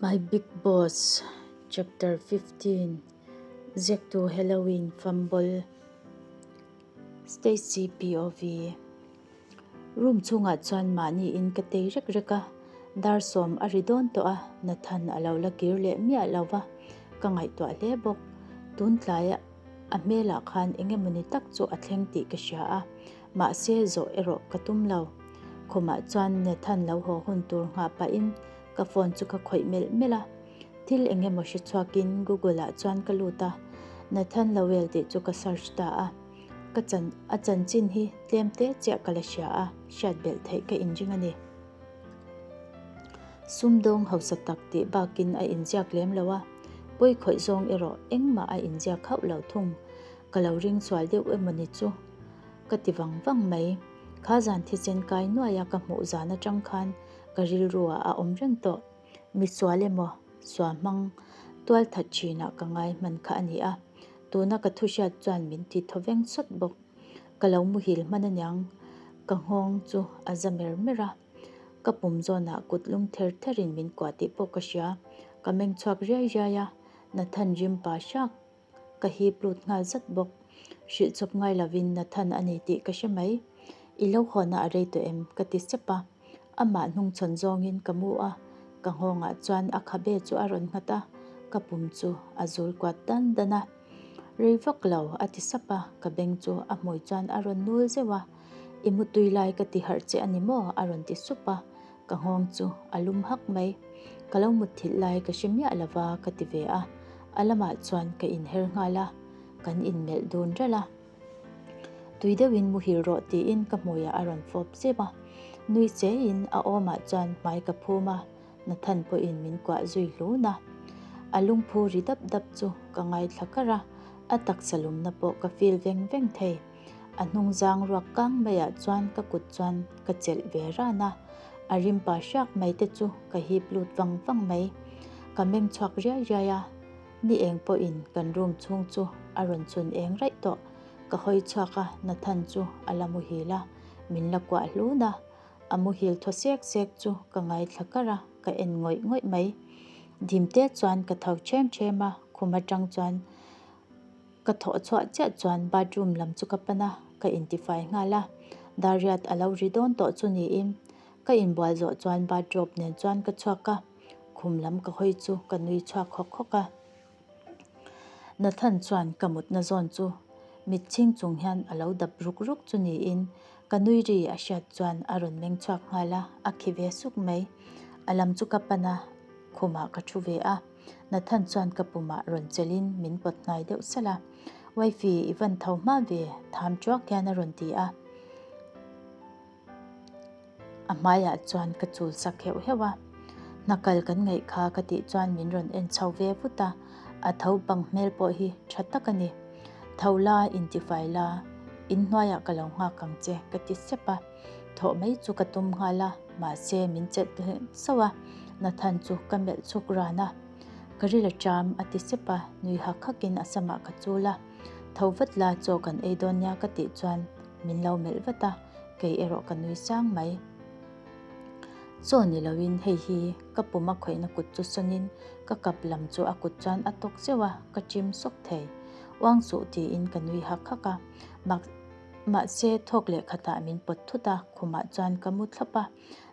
My Big Boss Chapter 15 Ziaktu Halloween Fumble Stacy POV Room chhungah chuan mahni in ka tei rek rek a, dar sawm a ri dawn tawh a, Nathan a lo la kir leh miah lo va, ka ngaihtuah hle bawk. Tun tlai a hmelah khan eng emawni tak chu a thleng tih ka hria a, mahse zawh erawh ka tum lo. Khumah chuan Nathan lo haw hun tur nghah pahin Ka phone chu ka khawih melh melh a, thil eng emaw hre chhuakin Google ah chuan ka lut a, Nathan Lowell tih chu ka search ta a. Ka chan a chanchin hi tlem te chiah ka la hria a, hriat belh theih ka inring a ni. Sumdawng hausa tak tih bakin a inziak lem lo a, pawi khawih zawng erawh engmah a inziak hauh lo thung. Ka lo ring sual deuh emaw ni chu ka ti vang vang mai. Kha zan thisen kai nuaia ka hmuh zan atang khan Ka rilruah a awm reng tawh. Misual emaw, sua hmang tual that thinah ka ngai hman kha a ni a, tuna ka thu hriat chuan min ti thaw veng sawt bawk. Ka lo muhil hman aniang, ka nghawng chu a za mer mer a. Ka pum zawnah kut lum ther therin min kuah tih pawh ka hria. Ka meng chhuak riai riai a, Nathan rim pa hrak Ka hip lut nghal zat bawk. Hrilh chawp ngai lovin Nathan a ni tih ka hre mai. I lo hawnna a rei tawh em? ka ti sep a. Amah hnungchhawn zawngin ka mu a, ka nghawngah chuan a khabe chu a rawn nghat a, ka pum chu a zul kuat dan dan a. Rei vak lo, a ti sap a, ka beng chu a hmui chuan a rawn nul zeuh a. I mutui lai ka ti harh che a ni maw? a rawn ti sup a. Ka nghawng chu a lum hak mai. Ka lo mutthilh lai ka hre miah lo va ka ti ve a, a lamah chuan ka inher nghal a, kan inmelh dun ralh a. Tui deuhin muhil rawh tiin ka hmuiah a rawn fawp zep a, nui cheiin a awmah chuan hmai ka phum a, Nathan pawhin min kuah zui hlun a. A lungphu ri dap dap chu ka ngaithla kar a, a taksa lumna pawh ka feel veng veng thei. A hnung zang ruak kang maiah chuan ka kut chuan ka chelh ve ran a, a rim pa hriak mai te chu ka hip lut vang vang mai. Ka meng chhuak riai riai a, ni eng pawhin kan room chhung chu a rawn chhun eng raih tawh. Ka hawi chhuak a, Nathan chu a la muhil a, min la kuah hlun a, a muhil thaw sek sek chu ka ngaithla kar a, ka en ngawih ngawih mai. Dim te chuan ka tho ṭhem ṭhem a, khum aṭang chuan Ka thawh chhuah chiah chuan bathroom lam chu ka pan a, ka intifai nghal a. Dariat a lo ri dawn tawh chu niin ka inbual zawh chuan bathrobe nen chuan ka chhuak a, khum lam ka hawi chu ka nui chhuak hawk hawk a. Nathan chuan ka mutna zawn chu mit chhing chung hian a lo dap ruk ruk chu niin ka nui ri a hriat chuan a rawn meng chhuak nghal a, a khi ve suk mai. A lam chu ka pan a, khumah ka thu ve a. Nathan chuan ka pumah rawn chelhin min pawt hnai deuh salh a, Wifey, i van tho hma ve, tham tuak hian a rawn ti a. A hmaiah chuan ka chul sak heuh heuh a, Hna kal kan ngaih kha ka tih chuan min rawn en chho ve vut a, a tho bang hmel pawh hi tha tak a ni. Tho la, intifai la, inhnuaiah ka lo nghak ang che ka ti sep a. Thawh mai chu ka tum nghal a, mahse min chelh sauh a, Nathan chu ka melh chhuk ran a. Ka ril a ṭam a ti sep a, nui hak hakin a samah ka chul a. Tho vat la, chaw kan ei dawn nia ka tih chuan min lo melh vat a, kei erawh ka nui sang mai. Chaw ni loin hei hi ka pum a khawihna kut chu sawnin ka kap lam chu a kut chuan a tawk zeuh a, ka ṭim sawk thei. Uang suh tiin ka nui hak hak a, mak Mahse, thawk leh khatah min pawt thut a, khumah chuan ka mu thlawp a.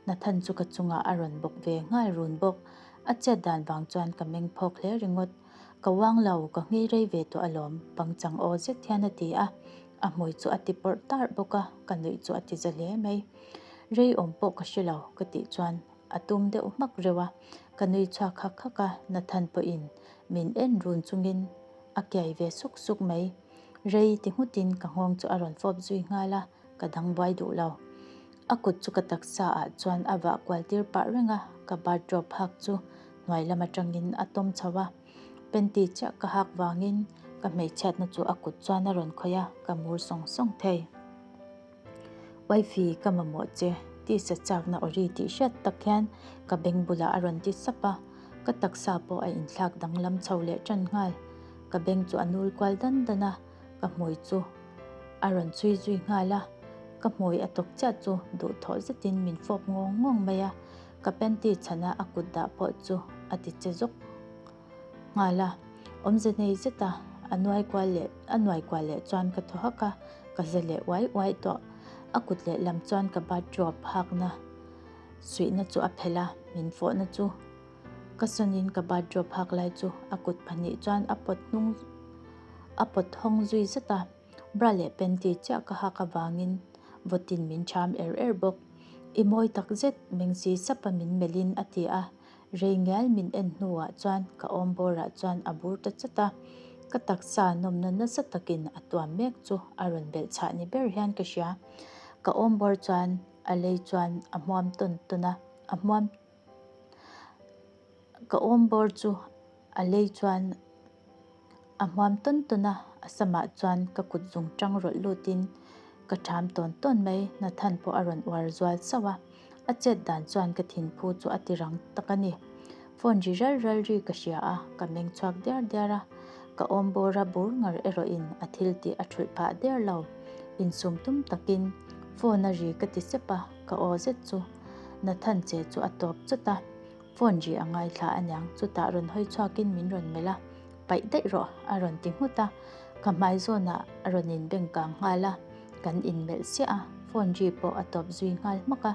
Nathan chu ka chungah a rawn bawk ve nghal run bawk. A chet dan vang chuan ka meng phawk hle ringawt. Ka uang lo, ka nghei rei ve tawh alawm, pangchang aw zet hian a ti a. A hmui chu a ti pawrh tarh bawk a, ka nuih chu a ti za hle mai. Rei awm pawh ka hre lo, ka tih chuan a tum deuh hmak reuh a. Ka nui chhuak hak hak a, Nathan pawhin min en run chungin a kiai ve suk suk mai. Rei ti nghutin ka nghawng chu a rawn fawp zui nghal a, ka dang buai duh lo. A kut chu ka taksa ah chuan a vah kual tir pah reng a, ka bathrobe hak chu hnuai lam atangin a tawm chho a. Panty chiah ka hak vangin ka hmeichhiatna chu a kut chuan a rawn khawih a, ka mur sawng sawng thei. Wifey ka mamawh che, tisa chakna aw ri tih hriat tak hian ka beng bulah a rawn ti sap a, ka taksa pawh a inthlak danglam chho leh tan nghal. Ka beng chu a nul kual dan dan a, ka hmui chu a rawn chhui zui nghal a, ka hmui a tawk chiah chu duhthawh zetin min fawp ngawng ngawng mai a, ka panty chhana a kut dah pawh chu a ti che zawk nghal a. Awmze nei zeta a nuai kual leh a nuai kual leh chuan ka thaw hak a, ka za leh uai uai tawh. A kut lehlam chuan ka bathrobe hakna suihna chu a phelh a, min fawhna chu ka sawnin ka bathrobe hak lai chu a kut pahnih chuan a pawt hnung a pawt hawng zui zet a. Bra leh panty chiah ka hak avangin vawtin min ṭham er er bawk. I mawi tak zet, mengsi sapa min melhin a ti a. Rei ngial min en hnuah chuan ka awm bawrah chuan a bur ta chat a. Ka taksa nawmna nasa takin a tuam mek chu a rawn belh chhah ni ber hian ka hria. Ka awm bawr chuan a lei chuan a hmuam tawn tawn a, a hmuam ka awm bawr chu a lei chuan A hmuam tawn tawn a, a samah chuan ka kut zung tang rawlh lutin ka ṭham tawn tawn mai. Nathan pawh a rawn uar zual sauh a, a chet dan chuan ka thinphu chu a ti rang tak a ni. Phone ri ral ral ri ka hria a, ka meng chhuak diar diar a, ka awm bawr a bur ngar erawhin a thil tih a ṭhulh phah der lo. Insum tum takin phone a ri ka ti sep a, ka aw zet chu Nathan che chu a tawp chawt a. Phone ri a ngaithla aniang, chutah rawn hawi chhuakin min rawn melh a, Paih daih rawh a rawn ti nghut a, ka hmai zawnah a rawn inbeng kang nghal a, kan inmelh siah a, phone ri pawh a tawp zui nghal hmak a.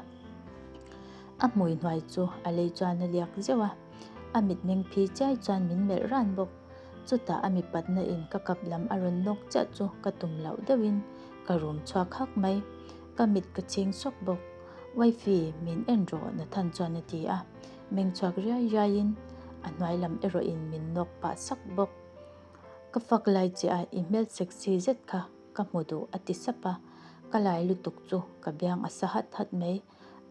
A hmui hnuai chu a lei chuan a liak zeuh a, a mitmeng phi chiai chuan min melh ran bawk. Chutah a mipatna in ka kap lam a rawn nawk chiah chu ka tum loh deuhin ka rum chhuak hak mai, ka mit ka chhing sawk bawk. Wifey, min en rawh Nathan chuan a ti a, meng chhuak riai riaiin a hnuai lam erawhin min nawk pah sak bawk. Ka fak lai che a, i hmel sexy zet kha ka hmu duh a ti sap a, ka lai lutuk chu ka biang a sa hat hat mai.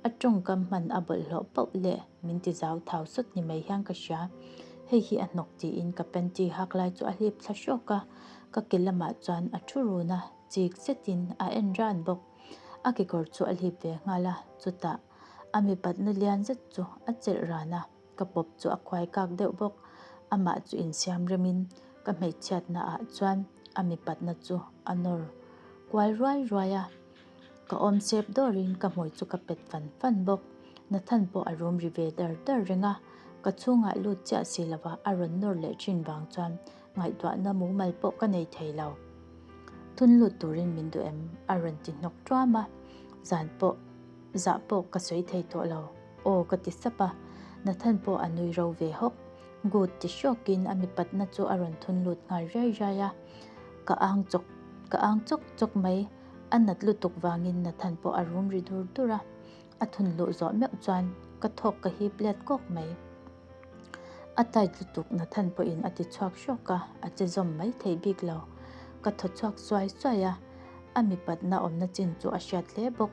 A tawngkam hman a bawlhhlawh pauh leh min ti zau thau sawt ni mai hian ka hria. Hei hi a hnawk tiin ka panty hak lai chu a hlip thla hrawk a, ka ke lamah chuan a thu run a, chik zetin a en ran bawk. A kekawr chu a hlip ve nghal a, chutah a mipatna lian zet chu a chelh ran a, ka pawp chu a khuai kak deuh bawk. Amah chu insiam remin ka hmeichhiatna ah chuan a mipatna chu a nawr kual ruai ruai a, ka awm sep dawrin ka hmui chu ka pet fan fan bawk. Nathan pawh a rum ri ve dar dar reng a, ka chhungah lut chiah si lova a rawn nawr leh thin vang chuan Ngaihtuahna mumal pawh ka nei thei lo. Thun lut turin min duh em? A rawn ti hnawk ṭuam a, zan pawh zah pawh ka sawi thei tawh lo. Aw ka ti sap a, Nathan pawh a nui ro ve hawk. Good ti hrawkin a mipatna chu a rawn thun lut nghal riai riai a, ka ang chawk ka ang chawk chawk mai. A nat lutuk vangin Nathan pawh a rum ri dur dur a, a thun luh zawh meuh chuan ka thawk ka hip let kawk mai. A tight lutuk Nathan pawhin a ti chhuak hrawk a, a che zawm mai thei bik lo. Ka thaw chhuak suai suai a, a mipatna awmna chin chu a hriat hle bawk.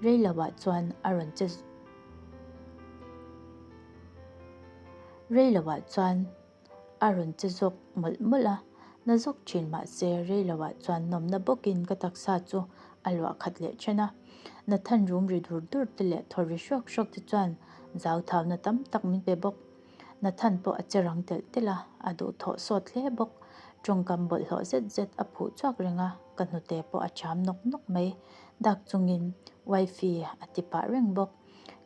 Rei loah chuan a rawn che Rei loah chuan a rawn che zawk mawlh mawlh a, na zawk thin mahse rei loah chuan nawmna bawkin ka taksa chu a luah khat leh then a. Nathan rum ri dur dur te leh thaw ri hrawk hrawk te chuan Zauthauna tam tak min pe bawk. Nathan pawh a che rang telh telh a, a duhthawh sawt hle bawk. Tawngkam bawlhhlawh zet zet a phuh chhuak reng a, ka hnute pawh a ṭham nawk nawk mai. Dak chungin wifey a ti pah reng bawk.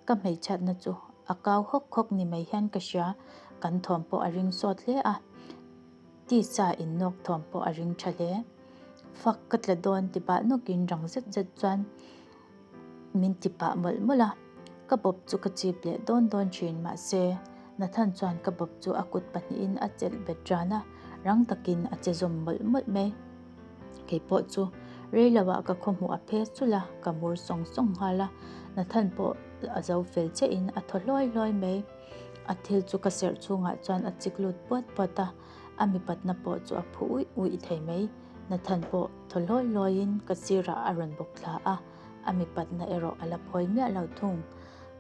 Ka hmeichhiatna chu a kau hawk hawk ni mai hian ka hria, kan thawm pawh a ring sawt hle a, tisa innawk thawm pawh a ring ṭha hle. Fak ka tla dawn ti pah nawkin rang zet zet chuan Min ti pah mawlh mawlh a, ka bawp chu ka chip leh dawn dawn thin mahse Nathan chuan ka bawp chu a kut pahnihin a chelh bet ran a, rang takin a che zawm mawlh mawlh mai. Kei pawh chu rei loah ka khawhmuh a phe sulh a, ka mur sawng sawng nghal a, Nathan pawh a zo fel chiahin a thaw hlawi hlawi mai. A thil chu ka serh chhungah chuan a chik lut puat puat a, a mipatna pawh chu a phu uih uih thei mai. Nathan pawh thaw hlawi hlawiin ka sirah a rawn bawk thla a, a mipatna erawh a la phawi miah lo thung.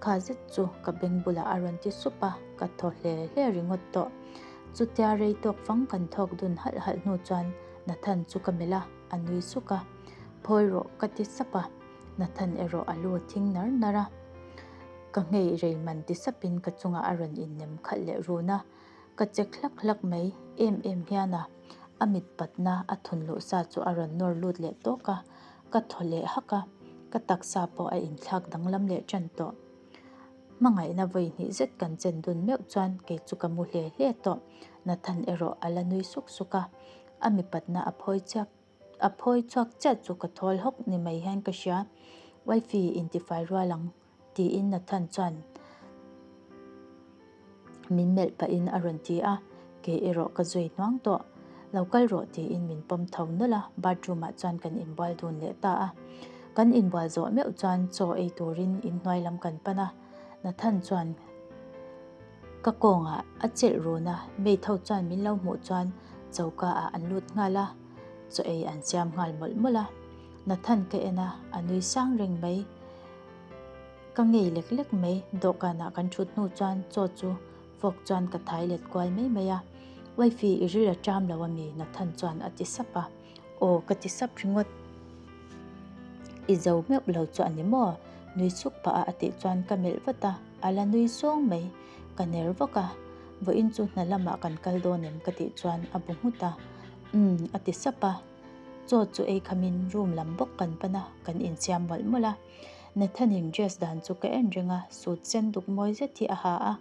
Kha zet chu ka beng bulah a rawn ti sup a, ka thaw hle hle ringawt tawh. Chutia rei tawk fang kan thawk dun halh halh hnu chuan Nathan chu ka melh a, a nui suk a. Phawi rawh ka ti sap a, Nathan erawh a lu a thing nar nar a. Ka nghei rei man ti sapin ka chungah a rawn innem khalh leh run a, Ka chek hlak hlak mai em em hian a, a mit patna a thun luh sa chu a rawn nawr lut leh tawk a, ka thaw leh hak a, ka taksa pawh a inthlak danglam leh tan tawh. Hmangaihna vawi hnih zet kan chen dun meuh chuan kei chu ka mu hle hle tawh. Nathan erawh a la nui suk suk a, a mipatna a phawi chiak a phawi chhuak chiah chu ka thawl hawk ni mai hian ka hria. Wifey intifai rual ang tiin Nathan chuan min melh pahin a rawn ti a, kei erawh ka zui hnuang tawh. Lo kal rawh tiin min pawm tho nawlh a, bathroom ah chuan kan inbual dun leh ta a. Kan inbual zawh meuh chuan chaw ei turin inhnuai lam kan pan a, Nathan chuan ka kawngah a chelh run a, maid ho chuan min lo hmuh chuan choka ah an lut nghal a, chaw ei an siam nghal mawlh mawlh a. Nathan ka en a, a nui sang reng mai. Ka ngei lek lek mai, dawhkanah kan thut hnu chuan chaw chu fork chuan ka thai let kual mai mai a. Wifey i ril a ṭam lo ami? Nathan chuan a ti sap a. Aw ka ti sap ringawt. I zo meuh lo chu a ni maw? Nui chuk pah a a tih chuan ka melh vat a, a la nui sawng mai. Ka ner vak a, vawiin chu hna lamah kan kal dawn em ka tih chuan a bu nghut a. Umm a ti sap a. Chaw chu ei khamin room lam bawk kan pan a, kan insiam mawlh mawlh a. Nathan-in dress dan chu ka en reng a, suit sen duk mawi zet hi a ha a,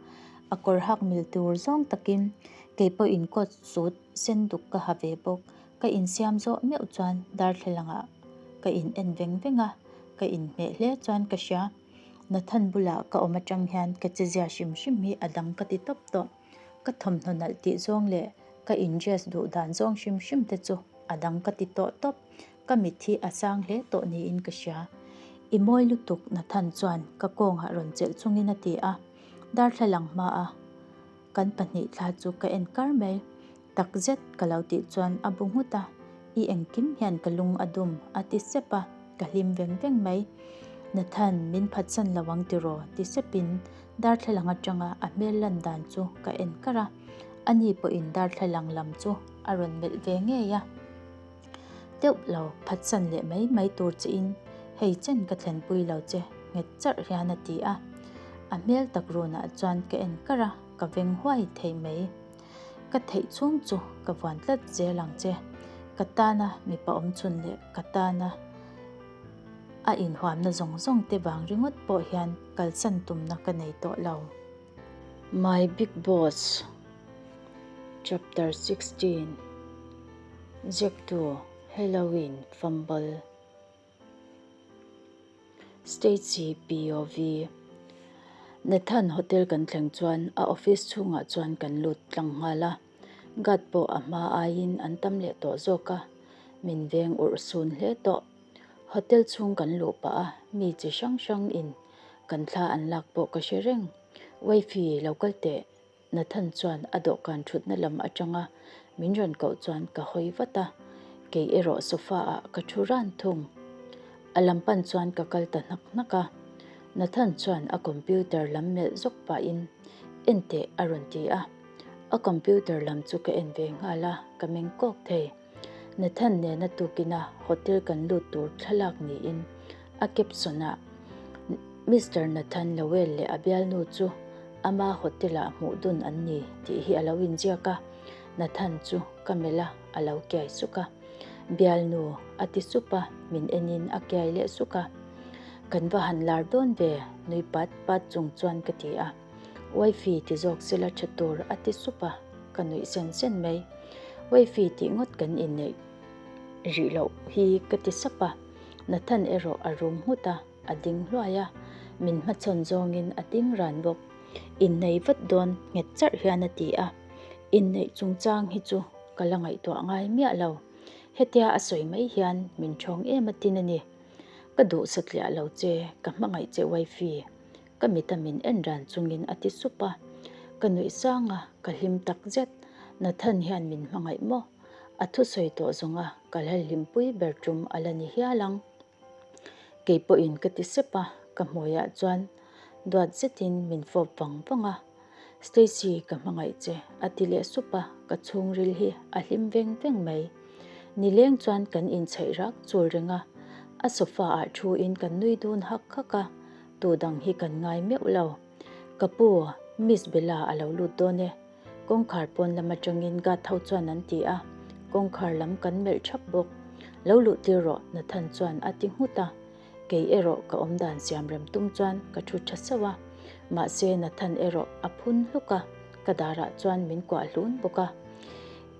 a kawr hak mil tur zawng takin kei pawhin coat suit sen duk ka ha ve bawk. Ka insiam zawh meuh chuan darthlalangah ka in en veng veng a, ka inhmeh hle chuan ka hria. Nathan bulah ka awm atang hian ka chezia hrim hrim hi a dang ka ti tawp tawh. Ka thawmhnaw nalh tih zawng leh ka in dress duh dan zawng hrim hrim te chu a dang ka ti tawh tawp. Ka mit hi a sang hle tawh niin ka hria. I mawi lutuk Nathan chuan ka kawngah rawn chelh chungin a ti a, darthlalang hmaa kan pahnih thla chu ka en kar mai. Tak zet ka lo tih chuan a bu nghut a, I engkim hian ka lung a dum a ti sep a, ka hlim veng veng mai. Nathan, min phatsan lo ang tiraw? ti sepin darthlalang atanga a hmel lan dan chu ka en kar a, ani pawhin darthlalang lam chu a rawn melh ve ngei a. Deuh lo, phatsan leh mai mai tur chiin hei chen ka thlenpui lo che nghet charh hian a ti a. A hmel tak runah chuan ka en kar a, ka veng huai thei mai. Ka theih chhung chu ka vuan tlat zel ang che. Ka tana mipa awm chhun leh ka tana a inhuamna zawng zawng te vang ringawt pawh hian kalsan tumna ka nei tawh lo. My Big Boss Chapter 16 Ziaktu Halloween Fumble Stacy POV Nathan Hotel kan thleng chuan a office chhungah chuan kan lut tlang nghal a, guard pawh a hma aiin an tam leh tawh zawk a, min veng urh sun hle tawh. Hotel chhung kan luh pah a, mi chi hrang hrang in kan thla an lak pawh ka hre reng. Wifey lo kal teh. Nathan chuan a dawhkan thutna lam atanga min rawn koh chuan ka hawi vat a, kei erawh sofa ah ka thu ran thung. A lam pan chuan ka kal ta hnak hnak a, Nathan chuan a computer lam melh zawk pahin en teh a rawn ti a, a computer lam chu ka en ve nghal a, ka meng kawk thei. Nathan nena tukina hotel kan lut tur thlalak niin a caption ah Mister Nathan Lowell leh a bialnu chu ama hotel ah hmuh dun an ni tih hi a lo inziak a, Nathan chu ka melh a, a lo kiai suk a. Bialnu a ti sup a, min enin a kiai leh suk a. Kan va han lar dawn ve nui pat pat chung chuan ka ti a. Wifey ti zawk sela tha tur a ti sup a, ka nuih sen sen mai. Wifey tih ngawt kan inneih rih loh hi ka ti sap a, Nathan erawh a rum nghut a, a ding hluai a, min hmachhawn zawngin a ding ran bawk. Innei vat dawn nghet charh hian a ti a, inneih chungchang hi chu ka la ngaihtuah ngai miah lo. Hetia a sawi mai hian min ṭhawng em a tin a ni. Ka duh satliah lo che, ka hmangaih che Wifey. Ka mita min en ran chungin a ti sup a, ka nuih sang a, ka hlim tak zet. Nathan hian min hmangaih maw? A thusawi tawh zawnga ka la hlimpui ber tum a la ni hial ang. Kei pawhin ka ti sep a, ka hmuiah chuan duat zetin min fawp vang vang a. Stacy ka hmangaih che a ti leh sup a, ka chhungril hi a hlim veng veng mai. Nileng chuan kan inchheih rak chul reng a, a sofa ah thu in kan nui dun hak hak a, Tu dang hi kan ngai meuh lo. Ka pu, Miss Bella a lo lut dawn e. Kawngkhar pawn lam atangin guard ho chuan an ti a, kawngkhar lam kan melh thap bawk. Lo luh tir rawh, Nathan chuan a ti nghut a. Kei erawh ka awmdan siam rem tum chuan ka thu tha sauh a. Mahse Nathan erawh a phun hluk a, ka darah chuan min kuah hlun bawk a.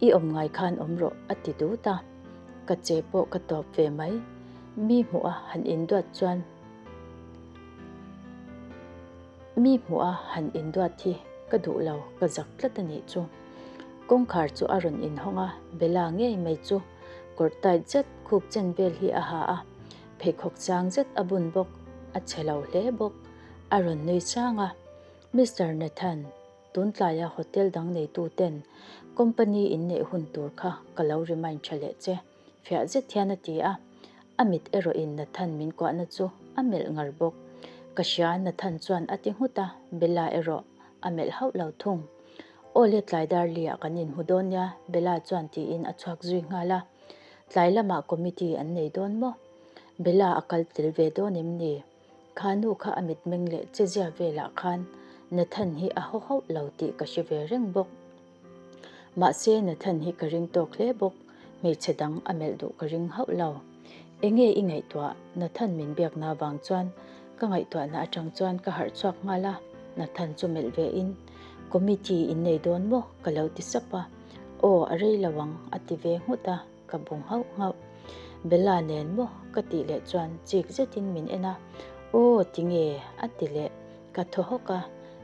I awm ngai khan awm rawh a ti dut a. Ka che pawh ka tawp ve mai. Mi hmuh a han induat chuan Mi hmuh a han induat hi ka duh lo, ka zak tlat a nih chu. Kawngkhar chu a rawn inhawng a, Bella ngei mai chu kawr tight zet khup chen vel hi a ha a, pheikhawk chang zet a bun bawk, a chhe lo hle bawk. A rawn nui chang a, Mister Nathan, tun tlaia hotel dang neitu ten company in neih hun tur kha ka lo remind tha leh che, fiah zet hian a ti a. A mit erawhin Nathan min kuahna chu a melh ngar bawk. Ka hria, Nathan chuan a ti nghut a, Bella erawh a melh hauh lo thung. Aw le tlai dar liah kan inhmu dawn nia, Bella chuan tiin a chhuak zui nghal a. Tlai lamah committee an nei dawn maw? Bella a kal tel ve dawn em ni? Kha nu kha a mitmeng leh chezia velah khan Nathan hi a haw hauh lo tih ka hre ve reng bawk. Mahse Nathan hi ka ring tawk hle bawk, hmeichhe dang a melh duh ka ring hauh lo. Enge i ngaihtuah? Nathan min biakna vang chuan ka ngaihtuahna atang chuan ka harh chhuak nghal a, Nathan chu melh ve in, Committee in nei dawn maw? ka lo ti sap a, Aw a rei lo ang a ti ve nghut a. Ka bu nghauh nghauh. Bella nen maw ka tih leh chuan chik zetin min en a, Aw tinge? a ti leh. Ka thaw hawk a,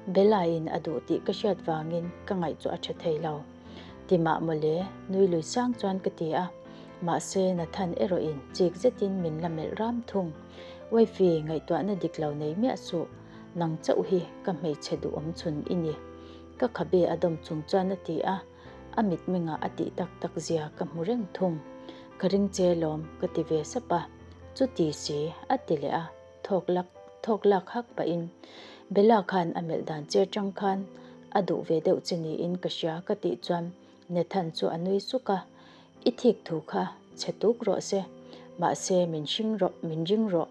Bella in a duh tih ka hriat vangin ka ngaih chu a tha thei lo. Ti mah mawle, nui lui sang chuan ka ti a. Mahse Nathan erawhin chik zetin min la melh ram thung. Wifey ngaihtuahna dik lo nei miah suh, nang chauh hi ka hmeichhe duhawm chhun i ni. Ka khabe a dawm chung chuan a ti a. A mitmengah a tih tak tak zia ka hmu reng thung. Ka ring che lawm ka ti ve sap a. Chuti si, a ti leh a, thawk lak thawk lak hak pahin Bella khan a melh dan che atang khan a duh ve deuh che niin ka hria ka tih chuan Nathan chu a nui suk a, I thik thu kha chhe tuk rawh se, mahse min hring rawh min ring rawh.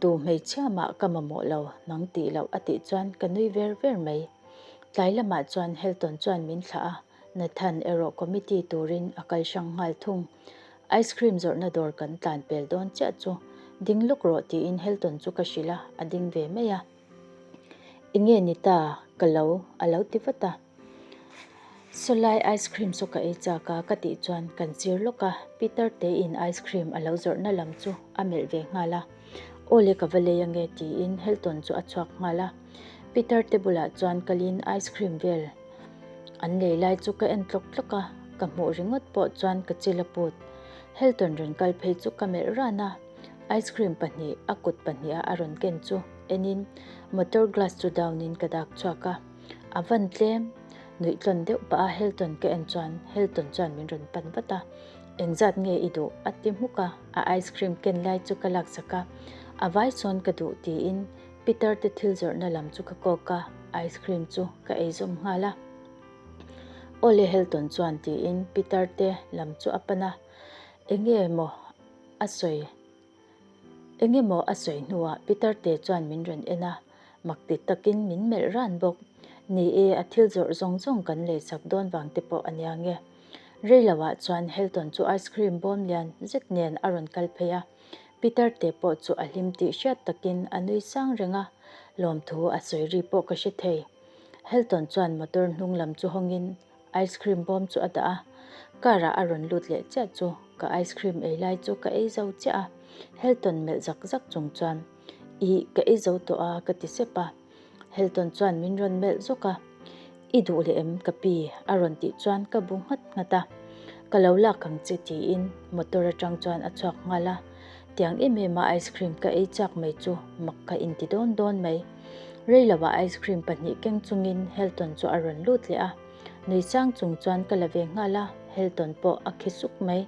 Tu hmeichhia mah ka mamawh lo, nang tih loh a tih chuan ka nui ver ver mai. Tlai lamah chuan Helton chuan min thlah a, Nathan erawh committee turin a kal hrang nghal thung. Ice cream zawrhna dawr kan tlan pel dawn chiah chu ding lawk rawh tiin Helton chu ka hrilh a, a ding ve mai a. Enge ni ta, ka lo a lo ti vat a. Sawlai ice cream saw ka ei chak a ka tih chuan kan chir lawk a, Peter te in ice cream a lo zawrhna lam chu a melh ve nghal a. Aw le ka va lei ange tiin Helton chu a chhuak nghal a. Peter te bulah chuan kalin ice cream vel an lei lai chu ka en tlawk tlawk a, ka hmuh ringawt pawh chuan ka chil a put. Helton rawn kal phei chu ka melh ran a, ice cream pahnih a kut pahniha a rawn ken chu enin motor glass chu down in ka dak chhuak a. A van tlem, nuih tlawn deuh pah a Helton ka en chuan Helton chuan min rawn pan vat a, Engzat nge i duh? a ti hmuk a, a ice cream ken lai chu ka laksak a, A vai sawn ka duh tiin Peter te thil zawrhna lam chu ka kawk a, ice cream chu ka ei zawm nghal a. Awle Helton chuan tiin Peter te lam chu a pan a, Enge maw a sawi? Engemaw a sawi hnuah Peter te chuan min rawn en a, mak ti takin min melh ran bawk. Ni e, a thil zawrh zawng zawng kan leisak dawn vang te pawh a nia nge. Reiloah chuan Helton chu ice cream bawm lian zet nen a rawn kal phei a, Peter te pawh chu a hlim tih hriat takin a nui sang reng a, lawmthu a sawi ri pawh ka hre thei. Helton chuan motor hnung lam chu hawngin Ice cream bawm chu a dah a, car ah a rawn lut leh chiah chu ka ice cream ei lai chu ka ei zo chiah a, Helton melh zak zak chung chuan Ih, ka ei zo tawh a ka ti sep a, Helton chuan min rawn melh zawk a, I duh leh em ka pi? a rawn tih chuan ka bu nghat nghat a, Ka lo lak ang che tiin motor atang chuan a chhuak nghal a, tiang em em a ice cream ka ei chak mai chu mak ka inti dawn dawn mai. Reiloah ice cream pahnih keng chungin Helton chu a rawn lut leh a, nui chang chung chuan ka la ve nghal a, Helton pawh a khi suk mai.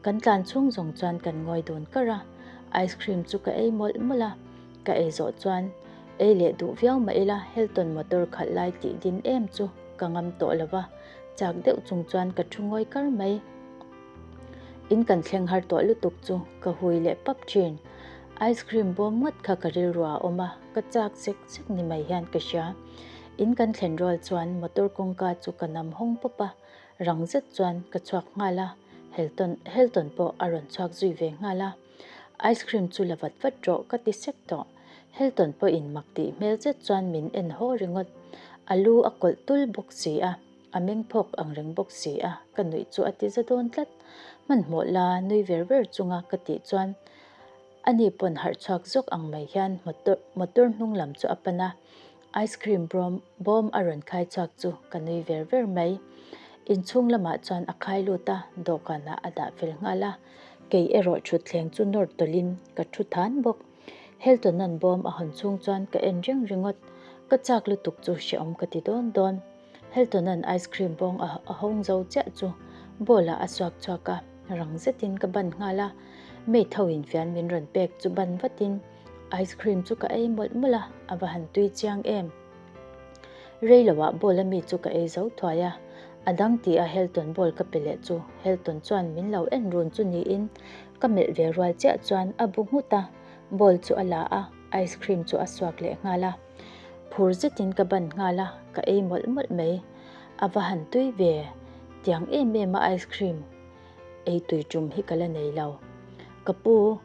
Kan tlan chhung zawng chuan kan ngawi dun kar a, ice cream chu ka ei mawlh mawlh a, ka ei zawh chuan ei leh duh viau mah ila Helton motor khalh lai tih din em chu ka ngam tawh lo va, chak deuh chung chuan ka thu ngawi kar mai. In kan thleng har tawh lutuk chu ka hui leh pap thin. Ice cream bawm ngawt kha ka rilru ah a awm a, ka chak zek zek ni mai hian ka hria. In kan thlen rual chuan motor kawngka chu ka nam hawng pawp a, rang zet chuan ka chhuak nghal a, Helton Helton pawh a rawn chhuak zui ve nghal a. Ice cream chu la vat vat rawh ka ti sek tawh. Hilton pawhin mak tih hmel zet chuan min en haw ringawt. A lu a kawlh tul bawk si a, a meng phawk ang reng bawk si a, ka nuih chu a ti za dawn tlat. Hmanhmawh la nui ver ver chunga ka tih chuan ani pawn harh chhuak zawk ang mai hian motor motor hnung lam chu a pan a, ice cream bawm bawm a rawn khai chhuak chu ka nui ver ver mai. Inchhung lamah chuan a khai lut a, dawhkanah a dah fel nghal a, kei erawh thutthleng chu nawr tawlhin ka thu than bawk. Hilton-a'n bawm a hawn chhung chuan ka en reng ringawt. Ka chak lutuk chu hrehawm ka ti dawn dawn. Hilton-a'n ice cream bawng a hawng zo chiah chu bowl-ah a suak chhuak a, rang zetin ka ban nghal a. Maid ho in fian min rawn pek chu ban vatin ice cream chu ka ei mawlh mawlh a, a va han tui chiang em. Rei loah bowl a mi chu ka ei zo thuai a, a dang ti a Hilton bowl ka pe leh chu Hilton chuan min lo en run chu niin Ka melh ve rual chiah chuan a bu nghut a, bowl chu a la a, ice cream chu a suak leh nghal a. Phur zetin ka ban nghal a, ka ei mawlh mawlh mai. A va han tui ve, tiang em em a ice cream ei tui tum hi ka la nei lo. Ka pu,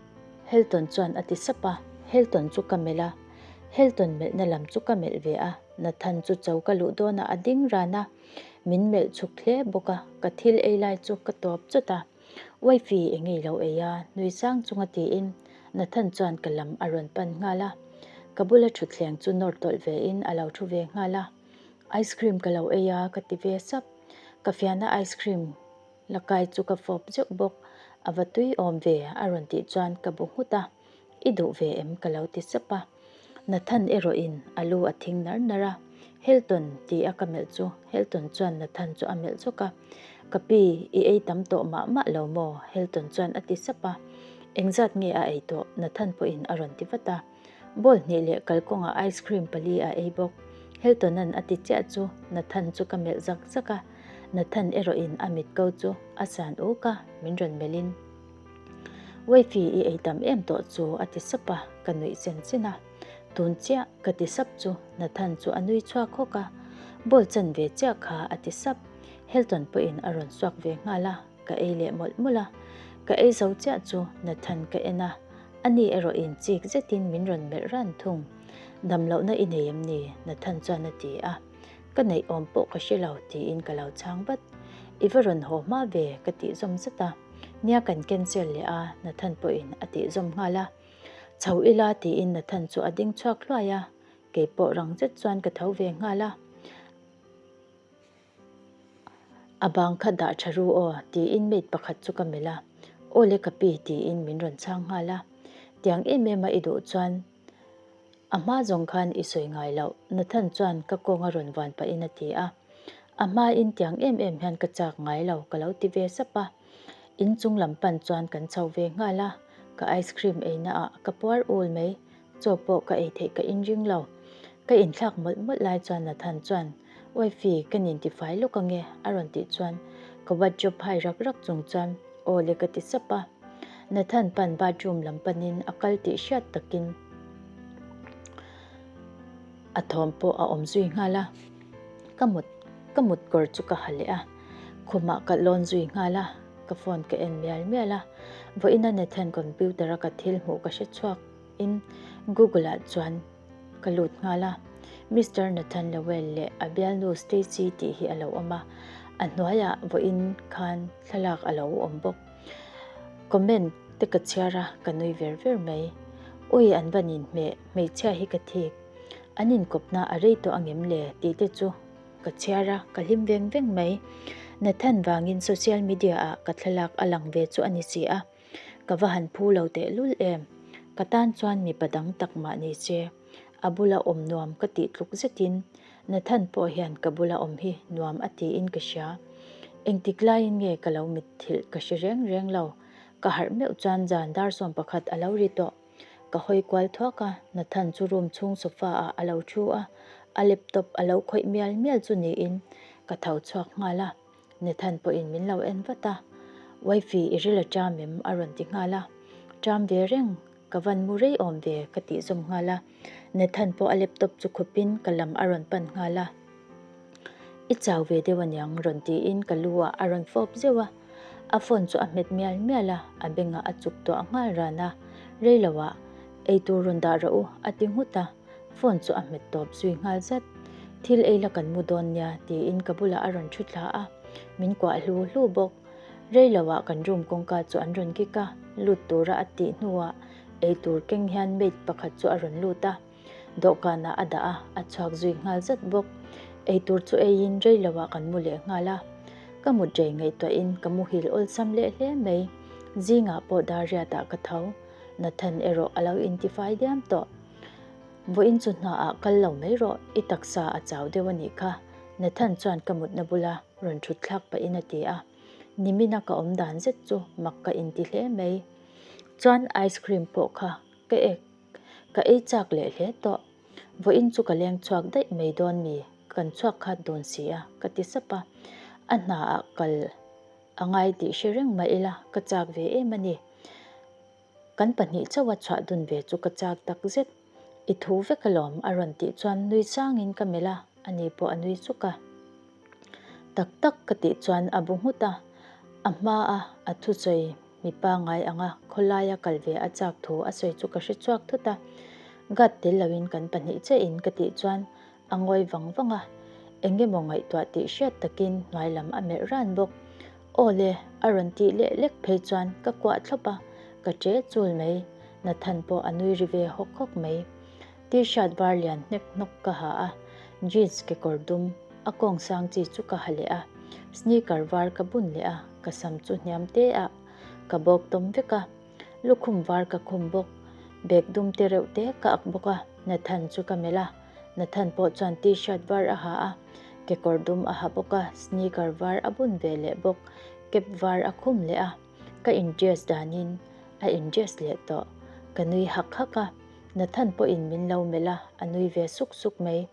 Hilton chuan a ti sap a, Hilton chu ka melh a, Hilton melhna lam chu ka melh ve a, Nathan chu cho ka luh dawnah a ding ran a, min melh chhuk hle bawk a, ka thil ei lai chu ka tawp chawt a. Wifey eng ngei lo ei a, nui sang chunga tiin Nathan chuan ka lam a rawn pan nghal a. Ka bula thutthleng chu nawr tawlh ve in a lo thu ve nghal a. Ice cream ka lo ei a ka ti ve sap. Ka fiahna ice cream la kai chu ka fawp zeuh bawk. A va tui awm ve a rawn tih chuan ka bu nghut a. I duh ve em ka lo ti sap a. Nathan erawhin a lu a thing nar nar a, Hilton ti a ka melh chu Hilton chuan Nathan chu a melh zawk a, Ka pi, i ei tam tawh mah mah lo maw? Hilton chuan a ti sap a, Engzat nge a ei tawh? Nathan pawhin a rawn ti vat a, Bowl hnih leh kalkawngah ice cream pali a ei bawk. Hilton-a'n a ti chiah chu Nathan chu ka melh zak zak a, Nathan erawhin a mit ko chu a san uk a, min rawn melhin. Wifey i ei tam em tawh chu a ti sap a, ka nuih chen chen a. Tun chiah ka ti sap chu Nathan chu a nui chhuak hawk a, Ball chan ve chiah kha a ti sap. Hilton pawhin a rawn suak ve nghal a, ka ei leh mawlh mawlh a. Ka ei zo chiah chu Nathan ka en a, ani erawhin chik zetin min rawn melh ran thung. Damlohna i nei em ni? Nathan chuan a ti a. Ka neih awm pawh ka hre lo tiin ka lo chhang vat. I va rawn haw hma ve ka tih zawm zat a. Nia kan cancel leh a Nathan pawhin a tih zawm nghal a. Chho ila tiin Nathan chu a ding chhuak hluai a, kei pawh rang zet chuan ka tho ve nghal a. A bang kha dah tha ru aw tiin maid pakhat chu ka melh a, Aw le ka pi tiin min rawn chhang nghal a. Tiang em em a i duh chuan A hma zawng khan i sawi ngai loh, Nathan chuan ka kawng a rawn vuan pahin a ti a. A hmain tiang em em hian ka chak ngai lo ka lo ti ve sap a. In chung lam pan chuan kan chho ve nghal a, ka ice cream eina ah ka puar ul mai, chaw pawh ka ei theih ka inring lo. Ka inthlak mawlh mawlh lai chuan Nathan chuan, Wifey, ka nin tifai lawk ange a rawn tih chuan ka wardrobe hai rak rak chung chuan Aw le ka ti sap a. Nathan pan bathroom lam panin a kal tih hriat takin a thawm pawh a awm zui nghal a. Ka mut ka mut kawr chu ka ha leh a, khumah ka lawn zui nghal a, ka phone ka en mial mial a. Vawiina Nathan computer a ka thil hmuh ka hre chhuak in Google ah chuan ka lut nghal a. Mister Nathan Lowell leh a bialnu Stacy tih hi a lo awm a, a hnuaiah vawiin khan thlalak a lo awm bawk. Comment te ka chhiar a, ka nui ver ver mai. Ui an van inhmeh, hmeichhia hi ka thik. An inkawpna a rei tawh angem le tih te chu ka chhiar a, ka hlim veng veng mai. Nathan vangin social media ah ka thlalak a lang ve chu a ni si a. Ka va han phu lo tehlul em? Ka tan chuan mipa dang tak mah ni che. A bula awm nuam ka tih tluk zetin Nathan pawh hian ka bula awm hi nuam a tiin ka hria. Engtik laiin nge ka lo mitthilh ka hre reng reng lo. Ka harh meuh chuan zan dar 11 a lo ri tawh. Ka hawi kual thuak a, Nathan chu room chhung sofa ah a lo thu a, a laptop a lo khawih mial mial chu niin ka tho chhuak nghal a. Nathan pawhin min lo en vat a, Wifey i ril a ṭam em? a rawn ti nghal a, Ṭam ve reng, ka van mu rei awm ve ka tih zawm nghal a, Nathan pawh a laptop chu khupin ka lam a rawn pan nghal a, I chau ve deuh aniang rawn tiin ka lu ah a rawn fawp zeuh a, a phone chu a hmet mial mial a, a bengah a chuk tuah nghal ran a, rei lo ah. Eitur rawn dah rawh u, a ti nghut a, phone chu a hmet tawp zui nghal zat. Thil ei la kan mu dawn nia, tiin ka bulah a rawn thu thla a, min kuah hlu hlu bawk. Rei loah kan room kawngka chu an rawn kik a, lut tura a tih hnuah eitur keng hian maid pakhat chu a rawn lut a, dawhkanah a dah a, a chhuak zui nghal zat bawk. Eitur chu eiin rei loah kan mu leh nghal a, ka mut rei ngaihtuahin ka muhil awlsam leh hle mai. Zingah pawh dar riatah ka tho. Nathan erawh a lo intifai diam tawh. Vawiin chu hnaah kal lo mai rawh, i taksa a chau deuh a nih kha, Nathan chuan ka mutna bula rawn thut thlak pahin a ti a. Nimina ka awm dan zet chu mak ka inti hle mai. Chuan ice cream pawh kha ka ek ka ei chak leh hle tawh. Vawiin chu ka leng chhuak daih mai dawn mi, kan chhuak khat dun si a, ka ti sap a. A hnaah kal A ngai tih hre reng mah ila ka chak ve em a ni. Kan pahnih chauha chhuah dun ve chu ka chak tak zet. I thu vek alawm a rawn tih chuan nui sangin ka melh a, ani pawh a nui suk a. Tak tak ka tih chuan a bu nghut a, a hmaa a thusawi mi pangngai anga khawlaia kal ve a chak thu a sawi chu ka hre chhuak thut a. Gat tel loin kan pahnih chiahin ka tih chuan A ngawi vang vang a, eng emaw ngaihtuah tih hriat takin hnuai lam a melh ran bawk. Aw le, a rawn tih leh lek phei chuan ka kuah thlawp a, ka che chul mai. Nathan pawh a nui ri ve hawk hawk mai. T-shirt var lian hnek hnawk ka ha a, jeans kekawr dum, a kawng sang chi chu ka ha leh a, sneaker var ka bun leh a, ka sam chu hniam te ah ka bawk tawm vek a. Lukhum var ka khum bawk, bag dum te reuh te ka ak bawk a, Nathan chu ka melh a, Nathan pawh chuan t-shirt var a ha a, kekawr dum a ha bawk a, sneaker var a bun ve leh bawk, cap var a khum leh a, ka in dress danin a in dress leh tawh, ka nui hak hak a, Nathan pawhin min lo melh a, a nui ve suk suk mai,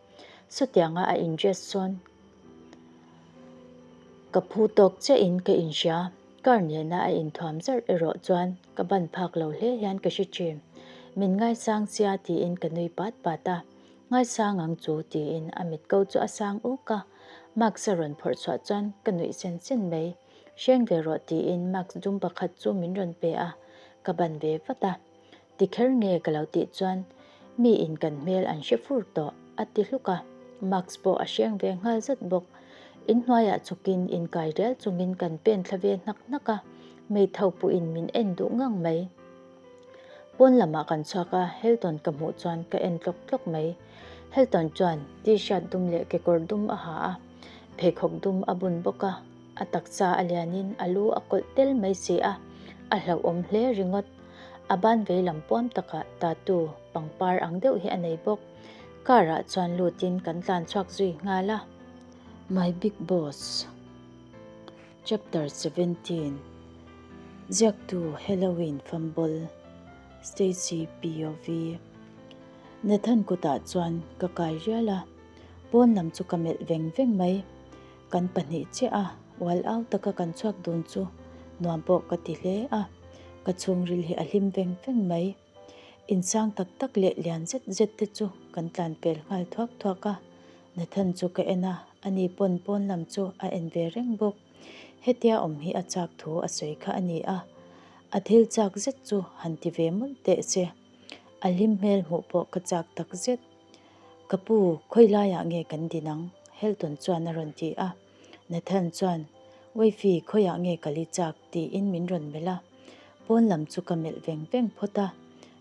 sawtianga a in dress sawn ka phu tawk chiahin ka inhria. Car nena a inthuam zarh erawh chuan ka ban phak lo hle hian ka hre thin. Min ngaisang sia tiin ka nui pat pat a, ngaisang ang chu tiin a mit ko chu a sang uk a, mask a rawn phawrh chhuah chuan ka nuih sen sen mai. Hreng ve rawh tiin mask dum pakhat chu min rawn pe a, ka ban ve vat a. Ti kher nge ka lo tih chuan mi in kan hmel an hre fur tawh a ti hluk a, mask pawh a hreng ve nghal zat bawk. Inhnuaiah chawkin inkai rial chungin kan pen thla ve hnak hnak a, meitho puhin min en duh ngang mai. Pawn lamah kan chhuak a, Helton ka hmuh chuan ka en tlawk tlawk mai. Helton chuan t-shirt dum leh kekawr dum a ha a, pheikhawk dum a bun bawk a, a taksa a lianin a lu a kawlh tel mai si a, a hlauhawm hle ringawt. A ban veilam puam takah tattoo pangpar ang deuh hi a nei bawk. Car ah chuan lutin kan tlan chhuak zui nghal a. My Big Boss Chapter 17 Ziaktu Halloween Fumble Stacy POV Nathan kutah chuan ka kai rial a, pawn lam chu ka melh veng veng mai. Kan pahnih chiah a, ual au taka kan chhuak dun chu nuam pawh ka ti hle a, ka chhungril hi a hlim veng veng mai. Insang tak tak leh lian zet zet te chu kan tlan pel nghal thuak thuak a, Nathan chu ka en a, ani pawn pawn lam chu a en ve reng bawk. Hetia awm hi a chak thu a sawi kha a ni a, a thil chak zet chu han ti ve mawlh teh se. A hlim hmel hmuh pawh ka chak tak zet. Ka pu, khawi laiah nge kan din ang? Helton chuan a rawn ti a. Nathan chuan, Wifey, khawiah nge ka li chak? tiin min rawn melh a. Pawn lam chu ka melh veng veng phawt a.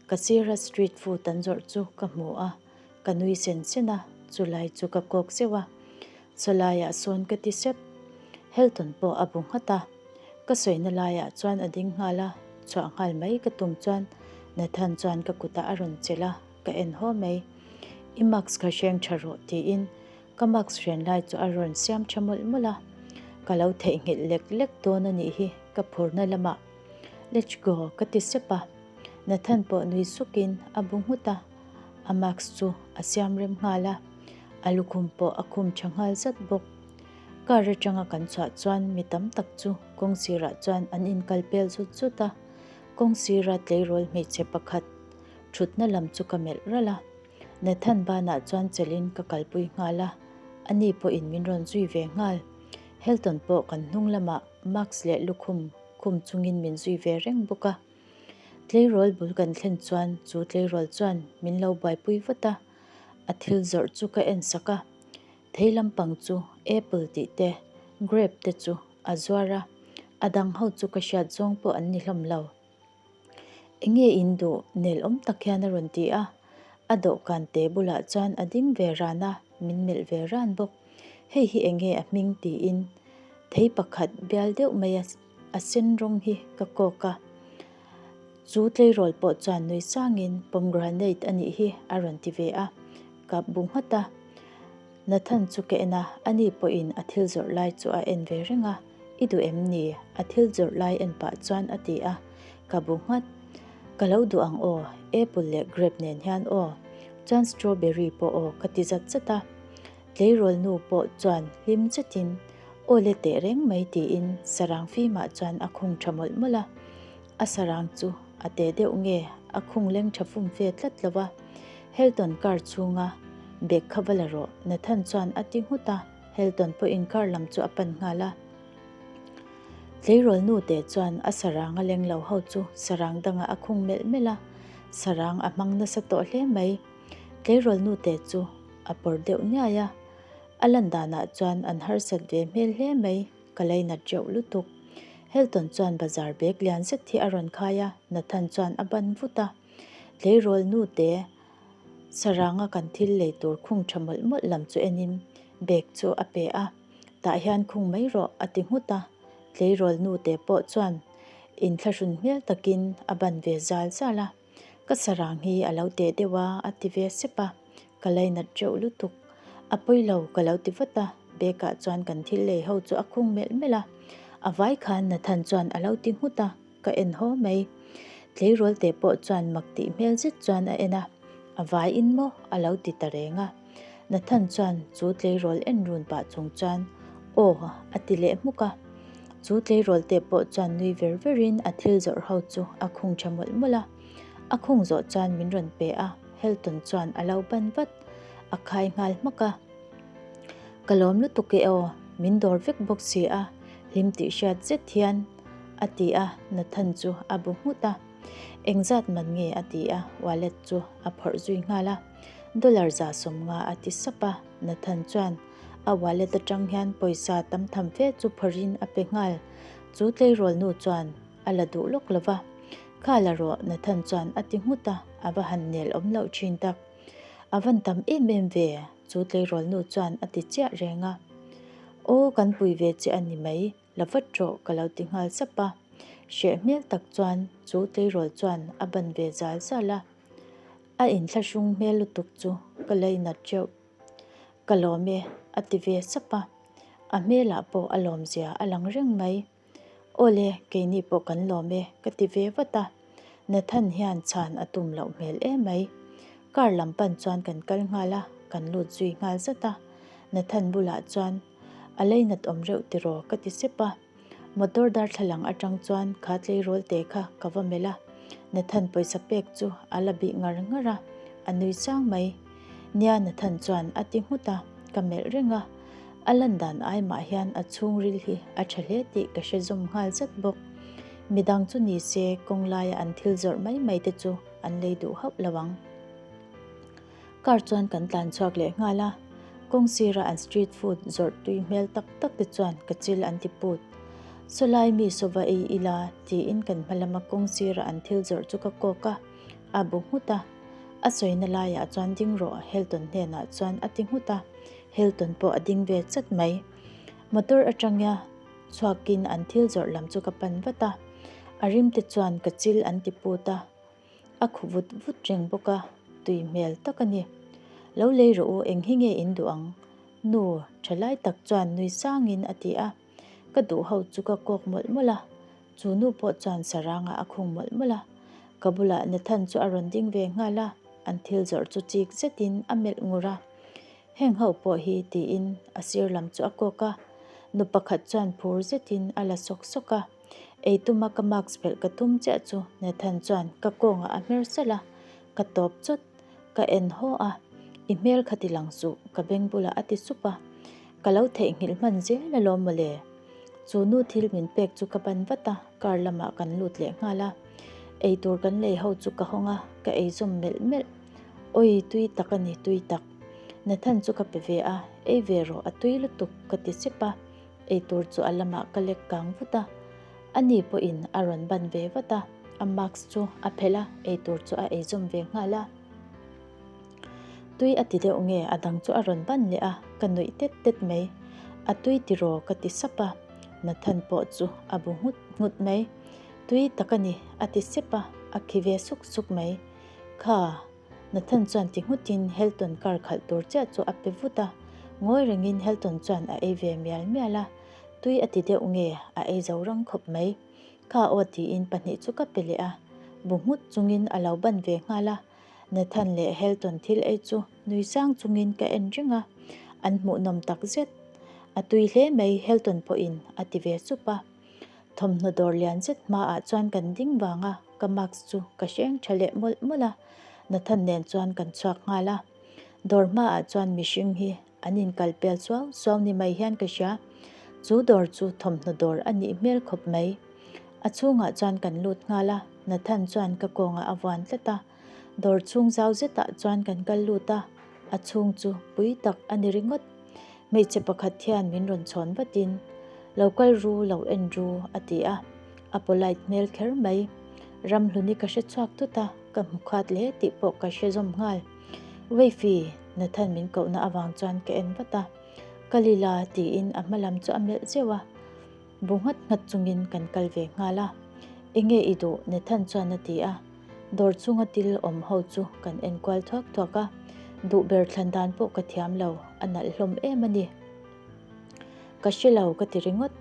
Ka sira street food an zawrh chu ka hmu a, ka nui sen sen a, chulai chu ka kawk zeuh a. Chawlaiah sawn ka ti sep. Helton pawh a bu nghat a. Ka sawina laiah chuan a ding nghal a, chhuah nghal mai ka tum chuan Nathan chuan ka kutah a rawn chelh a. Ka en haw mai. I mask kha hreng tha rawh tiin ka mask hren lai chu a rawn siam tha mawlh mawlh a. Ka lo theihnghilh lek lek dawn a nih hi ka phurna lamah. Let's go ka ti sep a. Nathan pawh nui sukin a bu nghut a. A mask chu a siam rem nghal a. A lukhum pawh a khum tha nghal zat bawk. Car atanga kan chhuah chuan mi tam tak chu kawng sirah chuan an inkal pel zut zut a. Kawng sira tleirawl hmeichhe pakhat Thutna lam chu ka melh ralh a, Nathan banah chuan chelhin ka kalpui nghal a, ani pawhin min rawn zui ve nghal. Helton pawh kan hnung lamah mask leh lukhum khum chungin min zui ve reng bawk a. Tleirawl bul kan thlen chuan chu tleirawl chuan min lo buaipui vat a, a thil zawrh chu ka en sak a. Thei lampang chu apple tih te, grape te chu a zuar a, a dang ho chu ka hriat zawng pawh an ni hlawm lo. Enge in duh nel awm tak hian a rawn ti a, a dawhkan te bulah chuan a ding ve ran a, min melh ve ran bawk. Hei hi enge a hming tiin thei pakhat bial deuh mai a a sen rawng hi ka kawk a. Chu tleirawl pawh chuan nui sangin pomegranate a nih hi a rawn ti ve a, ka bu nghat a. Nathan chu ka en a, ani pawhin a thil zawrh lai chu a en ve reng a. I duh em ni? A thil zawrh lai en pah chuan a ti a, ka bu nghat. Ka lo duh ang aw, apple leh grape nen hian aw. Chuan strawberry pawh aw ka ti zat zat a. Tleirawl nu pawh chuan hlim zetin aw le teh reng mai tiin sarang fimah chuan a khung tha mawlh mawlh a. A sarang chu a teh deuh nge a khung leng tha fum fe tlat lo a. Helton car chhunga bag kha va la rawh Nathan chuan a ti nghut a. Helton pawhin car lam chu a pan nghal a. Tleirawl nu te chuan a sarang a leng lo ho chu sarang dangah a khung melh melh a, sarang a hmang nasa tawh hle mai. Tleirawl nu te chu a pawr deuh niai a, a lan danah chuan an harsat ve hmel hle mai, ka lainat reuh lutuk. Helton chuan bazar bag lian zet hi a rawn khai a, Nathan chuan a ban vut a. Tleirawl nu te Saranga kan thil lei tur khung tha mawlh mawlh lam chu enin bag chu a pe a, tah hian khung mai rawh a ti nghut a, tleirawl nu te pawh chuan inthlahrun hmel takin a ban ve zal zal a, ka sarang hi a lo teh deuh a a ti ve sep a, ka lainat reuh lutuk, a pawi lo ka lo ti vat a, bag ah chuan kan thil lei ho chu a khung melh melh a, a vai khan Nathan chuan a lo ti nghut a. Ka en haw mai. Tleirawl te pawh chuan mak tih hmel zet chuan a en a, A vai in maw? a lo ti ta reng a. Nathan chuan chu tleirawl en run pah chung chuan, Aw, a ti leh hmuk a. Chu tleirawl te pawh chuan nui ver ver in a thil zawrh ho chu a khung tha mawlh mawlh a. A khung zawh chuan min rawn pe a, Helton chuan a lo ban vat. A khai nghal hmak a. Ka lawm lutuk e aw, min dawr vek bawk si a, hlim tih hriat zet hian a ti a, Nathan chu a bu nghut a. Engzat man nge a ti a, wallet chu a phawrh zui nghal a. Dollar 150 a ti sap a, Nathan chuan a wallet atang hian pawisa tam tham fe chu phawrhin a pe nghal. Chu tleirawl nu chuan a la duh lawk lo va. Kha la rawh Nathan chuan a ti nghut a, a va han nel awm loh thin tak. A van tam em em ve, chu tleirawl nu chuan a ti chiah reng a. Aw kan pui ve che a ni mai, la vat rawh ka lo ti nghal sap a. Hreh hmel tak chuan chu tleirawl chuan a ban ve zal zal a. A inthlahrung hmel lutuk chu ka leinat teuh. Ka lawm e a ti ve sap a. A hmelah pawh a lawmzia a lang reng mai. Awle, keini pawh kan lawm e, ka ti ve vat a. Nathan hian chhan a tum loh hmel emai. Car lam pan chuan kan kal nghal a, kan lut zui nghal zat a. Nathan bulah chuan, A leinat awm reuh tiraw? ka ti sep a. Motor darthlalang atang chuan kha tleirawl te kha ka va melh a. Nathan pawisa pek chu a la bih ngar ngar a, a nui chang mai. Nia Nathan chuan a ti nghut a, ka melh reng a. A lan dan ai mah hian a chhungril hi a tha hle tih ka hre zawm nghal zat bawk. Midang chu ni se kawng laia an thil zawrh mai mai te chu an lei duh hauh lo ang. Car chuan kan tlan chhuak leh nghal a, kawng sira an street food zawrh tui hmel tak tak te chuan ka chil an ti put. Sawlai mi sawva ei ila tiin kan hma lama kawng sira an thil zawrh chu ka kawk a, a bu nghut a. A sawina laiah chuan ding rawh Helton hnenah chuan a ti nghut a. Hilton pawh a ding ve chat mai. Motor atanga chhuakin an thil zawrh lam chu ka pan vat a, a rim te chuan ka chil an ti put a, a khu vut vut reng bawk a, tui hmel tak a ni. Lo lei rawh u, eng hi nge in duh ang? Nu tha lai tak chuan nui sangin a ti a, ka duh ho chu ka kawk mawlh mawlh a, chu nu pawh chuan sarangah a khung mawlh mawlh a, ka bulah Nathan chu a rawn ding ve nghal a, an thil zawrh chu chik zetin a melh ngur a. Heng ho pawh hi tiin a sir lam chu a kawk a, nu pakhat chuan phur zetin a la sawk sawk a. Ei tuma ka mask phelh ka tum chiah chu Nathan chuan ka kawngah a hmer salh a, ka tawp chawt, ka en haw a, I hmel kha ti lang suh ka beng bulah a ti sup a, ka lo theihnghilh hman zel alawm mawle. Chu nu thil min pek chu ka ban vat a, car lamah kan lut leh nghal a. Eitur kan lei ho chu ka hawng a, ka ei zawm melh melh. Awi, tui tak a ni, tui tak. Nathan chu ka pe ve a, ei ve rawh, a tui lutuk, ka ti sep a. Eitur chu a lamah ka lek kang vut a. Ani pawhin a rawn ban ve vat a, a mask chu a phelh a, eitur chu a ei zawm ve nghal a. Tui a ti deuh nge a dang chu a rawn ban leh a, ka nuih tet tet mai. A tui tiraw ka ti sap a, Nathan pawh chu a bu nghut nghut mai. Tui tak a ni a ti sep a, a khi ve suk suk mai. Kha, Nathan chuan ti nghutin Helton car khalh tur chiah chu a pe vut a, ngawi rengin Helton chuan a ei ve mial mial a, tui a ti deuh nge a ei zo rang khawp mai. Kha aw tiin pahnih chu ka pe leh a, bu nghut chungin a lo ban ve nghal a. Nathan leh Helton thil ei chu nui sang chungin ka en reng a, an hmuhnawm tak zet. A tui hle mai Helton pawhin a ti ve sup a. Thawmhnaw dawr lian zet hmaah chuan kan ding vang a, ka mask chu ka hreng tha leh mawlh mawlh a, Nathan nen chuan kan chhuak nghal a. Dawr hmaah chuan mihring hi an inkal pel suau suau ni mai hian ka hria. Chu dawr chu thawmhnaw dawr a nih hmel khawp mai. A chhungah chuan kan lut nghal a, Nathan chuan ka kawngah a vuan tlat a. Dawr chhung zau zetah chuan kan kal lut a, a chhung chu pui tak a ni ringawt. Hmeichhe pakhat hian min rawn chhawn vatin, Lo kal ru, lo en ru, a ti a. A polite hmel kher mai. Ramhluni ka hre chhuak thut a, ka hmu khat hle tih pawh ka hre zawm nghal. Wavy, Nathan min kohna avang chuan ka en vat a. Kal ila, tiin a hma lam chu a melh zeuh a. Bu nghat nghat chungin kan kal ve nghal a. Enge i duh? Nathan chuan a ti a. Dawr chunga til awm ho chu kan en kual thuak thuak a. Duh ber thlan dan pawh ka thiam lo, a nalh hlawm em a ni. Ka hre lo ka ti ringawt.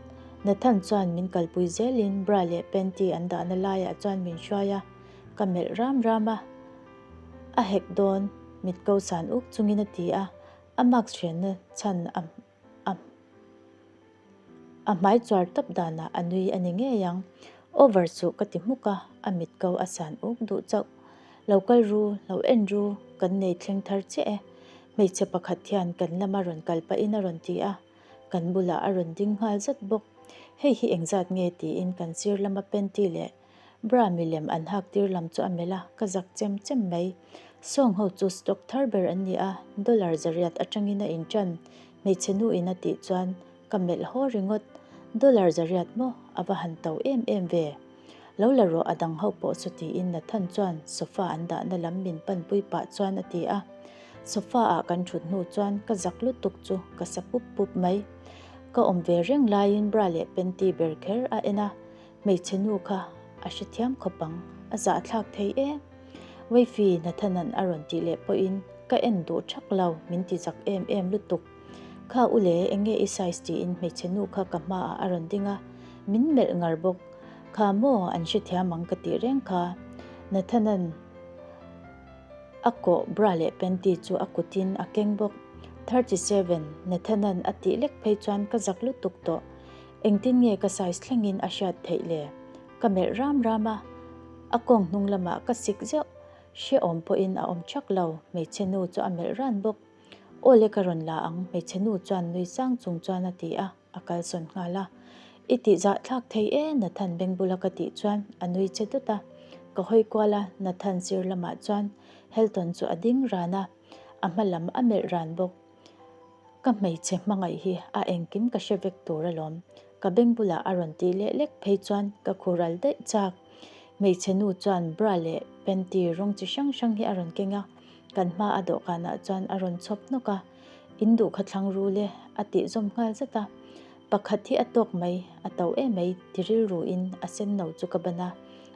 Nathan chuan min kalpui zelin bra leh panty an dahna laiah chuan min hruai a, ka melh ram ram a. A hek dawn, mit ko san uk chungin a ti a, a mask hrianna chhan a A a hmai chuar tawp danah a nui a ni ngei ang. Over chu ka ti hmuk a, a mit ko a san uk duh chauh. Lo kal ru, lo en ru, kan nei thleng thar chiah e. Hmeichhe pakhat hian kan lama rawn kal pahin a rawn ti a, kan bulah a rawn ding nghal zat bawk. Hei hi engzat nge tiin kan sir lama panty leh Bra milem an hak tir lam chu a melh a, ka zak chem chem mai. Sawng ho chu stock thar ber an ni a, dollar zariat atangin a inṭan, hmeichhe nu in a tih chuan ka melh haw ringawt. Dollar zariat maw? A va han to em em ve. Lo la rawh a dang ho pawh chu tiin Nathan chuan sofa an dahna lam min panpui pah chuan a ti a. Sofa ah kan thut hnu chuan ka zak lutuk chu ka sa pup pup mai. Ka awm ve reng laiin bra leh panty ber kher a en a, Hmeichhe nu kha a hrethiam khawp ang, a zahthlak thei em? Wavy Nathan-a'n a rawn tih leh pawhin ka en duh thak lo, min ti zak em em lutuk. Kha u le, eng nge i size tiin hmeichhe nu kha ka hmaah a rawn ding a, min melh ngar bawk. Kha maw, an hrethiam ang ka tih reng kha. Nathan-a'n a kawh bra leh panty chu a kutin a keng bawk. 37, Nathan-a'n a tih lek phei chuan ka zak lutuk tawh. Engtin nge ka size thlengin a hriat theih le? Ka melh ram ram a, a kawng hnung lamah ka sik zeuh. Hrehawm pawhin a awm thak lo, hmeichhe nu chu a melh ran bawk. Aw le ka rawn la ang, hmeichhe nu chuan nui sang chung chuan a ti a, a kalsawn nghal a. I tih zah thlak thei e, Nathan beng bula ka tih chuan a nui che dawt a. Ka hawi kual a, Nathan sir lamah chuan Helton chu a ding ran a, a hma lam a melh ran bawk. Ka hmeichhe hmangaih hi a engkim ka hre vek tur alawm. Ka beng bulah a rawn tih leh lek phei chuan ka khu ral daih chak. Hmeichhe nu chuan bra leh panty rawng chi hrang hrang hi a rawn keng a, kan hma a dawhkanah chuan a rawn chhawp hnawk a. In duh kha thlang ru le a tih zawm nghal zat a. Pakhat hi a tawk mai, a to em mai ti rilru in a sen no chu ka ban a.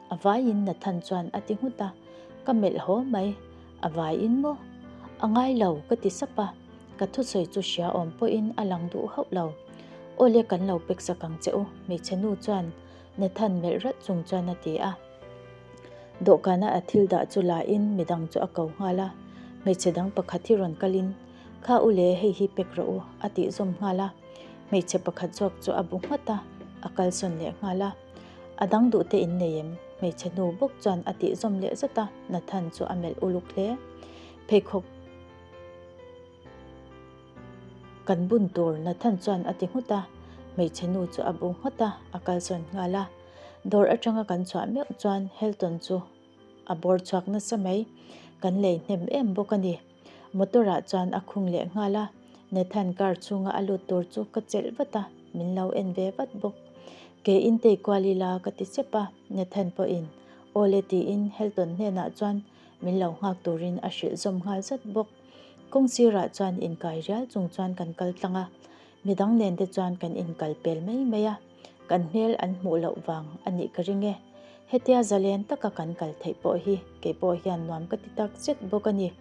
A vaiin Nathan chuan a ti nghut a, ka melh haw mai. A vaiin maw? A ngai lo, ka ti sap a. Ka thusawi chu hria awm pawhin a lang duh hauh lo. Awle kan lo pek sak ang che u, hmeichhe nu chuan Nathan melh ralh chung chuan a ti a. Dawhkana a thil dah chu la in midang chu a ko nghal a. Hmeichhe dang pakhat hi rawn kalin, Kha u le, hei hi pek rawh u, a tih zawm nghal a. Hmeichhe pakhat zawk chu a bu nghat a, a kalsawn leh nghal a. A dang duh te in nei em? Hmeichhe hnu bawk chuan a tih zawm leh zat a, Nathan chu a melh uluk hle. Pheikhawk kan bun tur Nathan chuan a ti nghut a, hmeichhe nu chu a bu nghat a, a kalsawn nghal a. Dawr atanga kan chhuah meuh chuan Helton chu a bawr chhuak nasa mai. Kan lei hnem em bawk a ni. Motor ah chuan a khung leh nghal a, Nathan car chhunga a lut tur chu ka chelh vat a, min lo en ve vat bawk. Ke in tei kual ila ka ti sep a, Nathan pawhin aw le tiin Helton hnenah chuan min lo nghak turin a hrilh zawm nghal zat bawk. Kawng sirah chuan inkai rial chung chuan kan kal tlang a, midang nen te chuan kan inkal pel mai mai a. Kan hmel an hmuh loh vang a nih ka ring e. Hetia zalen taka kan kal theih pawh hi kei pawh hian nuam ka ti tak zet bawk a ni.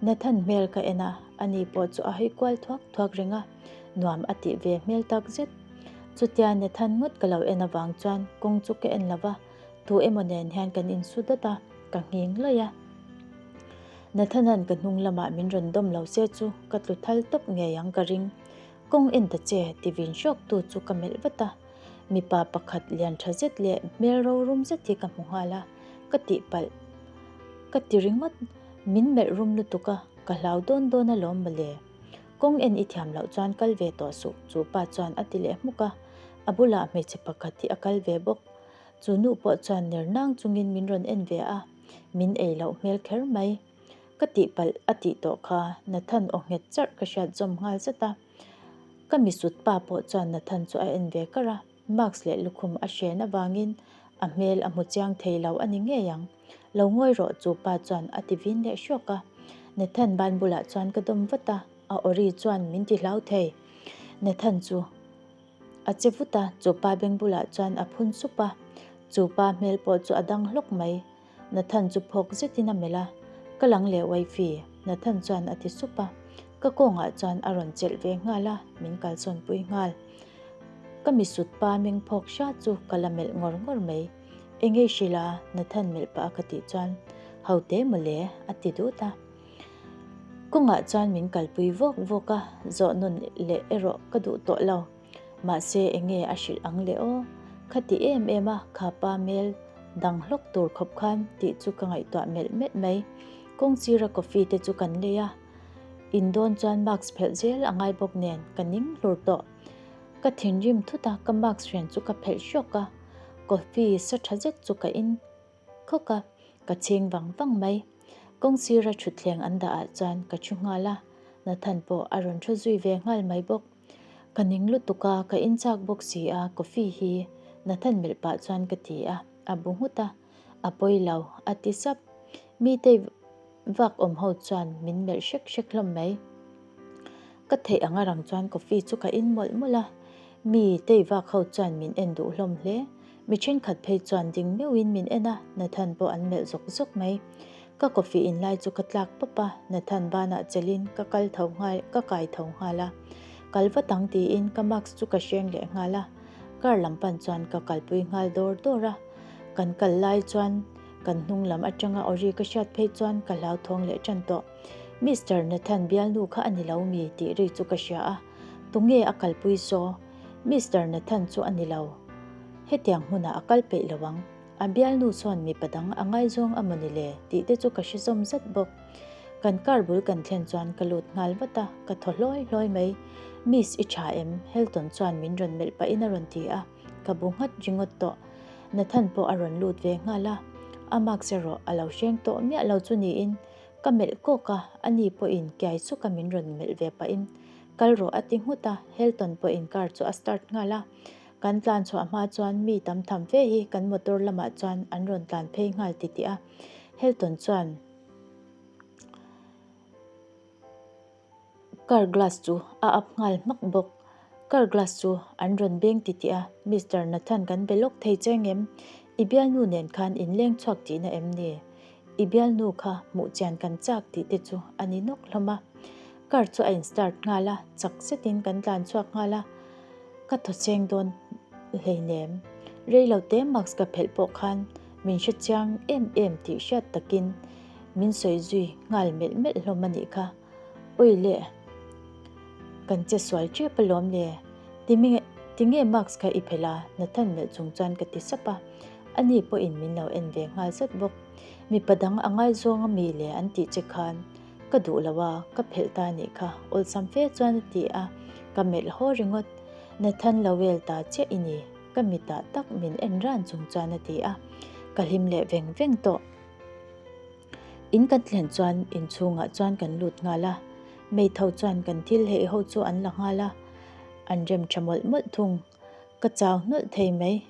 Nathan hmel ka en a, ani pawh chu a hawi kual thuak thuak reng a, nuam a tih ve hmel tak zet. Chutia Nathan ngawt ka lo en avang chuan kawng chu ka en lo va, tu emaw nen hian kan insu dawt a, ka nghing lawih a. Nathan-a'n ka hnung lamah min rawn dawm lo se chu ka tlu thal tawp ngei ang ka ring. Kawng en ta che ti vin hrawk tu chu ka melh vat a, mipa pakhat lian tha zet leh hmel ro rum zet hi ka hmu nghal a, ka tihpalh ka ti ringawt, min melh rum lutuk a, ka hlau dawn dawn alawm mawle. Kawng en i thiam loh chuan kal ve tawh suh chu pa chuan a ti leh hmuk a, a bulah hmeichhe pakhat hi a kal ve bawk. Chu nu pawh chuan ner nang chungin min rawn en ve a, min ei loh hmel kher mai. Ka tihpalh a tih tawh kha Nathan aw nghet charh ka hriat zawm nghal zat a. Ka misut pa pawh chuan Nathan chu a en ve kar a, mask leh lukhum a hren avangin a hmel a hmu chiang thei lo a ni ngei ang. Lo ngawi rawh chu pa chuan a ti vin leh hrawk a. Nathan ban bulah chuan ka dawm vat a, a awri chuan min ti hlau thei. Nathan chu a che vut a, chu pa beng bulah chuan a phun sup a, chu pa hmel pawh chu a dang hlawk mai. Nathan chu phawk zetin a melh a, Ka lang leh wifey, Nathan chuan a ti sup a. Ka kawngah chuan a rawn chelh ve nghal a, min kalsawn pui nghal. Ka misut pa meng phawk hra chu ka la melh ngawr ngawr mai. Enge i hrilh a? Nathan melh pah a ka tih chuan, Ho te mawle, a ti dut a. Kawngah chuan min kalpui vawk vawk a, zawh nawn leh erawh ka duh tawh lo. Mahse enge a hrilh ang le aw? Khati em em a kha pa hmel dang hlawk tur khawp khan tih chu ka ngaihtuah melh melh mai. Kawng sira coffee te chu kan lei a, in dawn chuan mask phelh zel a ngai bawk nen ka ning hlur tawh. Ka thinrim thut a, ka mask hren chu ka phelh hrawk a, coffee sa tha zet chu ka in khawk a, ka chhing vang vang mai. Kawng sira thutthleng an dah ah chuan ka thu nghal a, Nathan pawh a rawn thu zui ve nghal mai bawk. Ka ning lutuk a, ka in chak bawk si a, coffee hi Nathan melh pah chuan ka ti a, a bu nghut a, a pawi lo, a ti sap. Mite vak awm ho chuan min melh hrek hrek hlawm mai. Ka theih ang a rang chuan coffee chu ka in mawlh mawlh a, mi tei vak ho chuan min en duh hlawm hle. Mi thenkhat phei chuan ding meuhin min en a, Nathan pawh an melh zawk zawk mai. Ka coffee in lai chu ka tlak pawp a, Nathan banah chelhin ka kal tho nghal ka kai tho nghal a. Kal vat ang tiin ka mask chu ka hreng leh nghal a, car lam pan chuan ka kalpui nghal dawr dawr a. Kan kal lai chuan kan hnung lam atanga awri ka hriat phei chuan ka hlauthawng leh tan tawh. Mister Nathan bialnu kha a ni lo mi tih ri chu ka hria a, tunge a kalpui saw? Mister Nathan chu a ni lo. Hetiang hmunah a kal peih lo ang. A bialnu chuan mipa dang a ngaizawng a mawni le tih te chu ka hre zawm zat bawk. Kan car bul kan thlen chuan ka lut nghal vat a, ka thaw hlawi hlawi mai. Miss i tha em? Helton chuan min rawn melh pahin a rawn ti a, ka bu nghat ringawt tawh. Nathan pawh a rawn lut ve nghal a, a mask erawh a lo hreng tawh miah lo chu niin ka melh kawk a, ani pawhin kiai suka min rawn melh ve pahin kal rawh a ti nghut a, Helton pawhin car chu a start nghal a. Kan tlan chhuah hma chuan mi tam tham fe hi kan motor lamah chuan an rawn tlan phei nghal titih a, Helton chuan car glass chu a up nghal hmak bawk. Car glass chu an rawn beng titih a, Mister Nathan kan be lawk thei che ngem? I bialnu nen khan in leng chhuak tihna em ni? I bialnu kha hmuh chian kan chak tih te chu a ni nawk hlawm a. Car chu a in start nghal a, chak zetin kan tlan chhuak nghal a. Ka thaw cheng dawn hleinem. Reilo te mask ka phelh pawh khan min hre chiang em em tih hriat takin min sawi zui nghal melh melh hlawm a nih kha. Awi le, kan che sual tep alawm le. Tinge mask kha i phelh a? Nathan melh chung chuan ka ti sap a. Ani pawhin min lo en ve nghal zat bawk. Mipa dang a ngaizawng a mi le an tih che khan ka duh lo a, ka phelh ta nih kha awlsam fe chuan a ti a, ka melh haw ringawt. Nathan Lowell ta chiah i ni. Ka mitah tak min en ran chung chuan a ti a, ka hlim leh veng veng tawh. In kan thlen chuan inchhungah chuan kan lut nghal a, Meitho chuan kan thil heih ho chu an la nghal a, an rem tha mawlh mawlh thung. Ka chau hnawlh thei mai.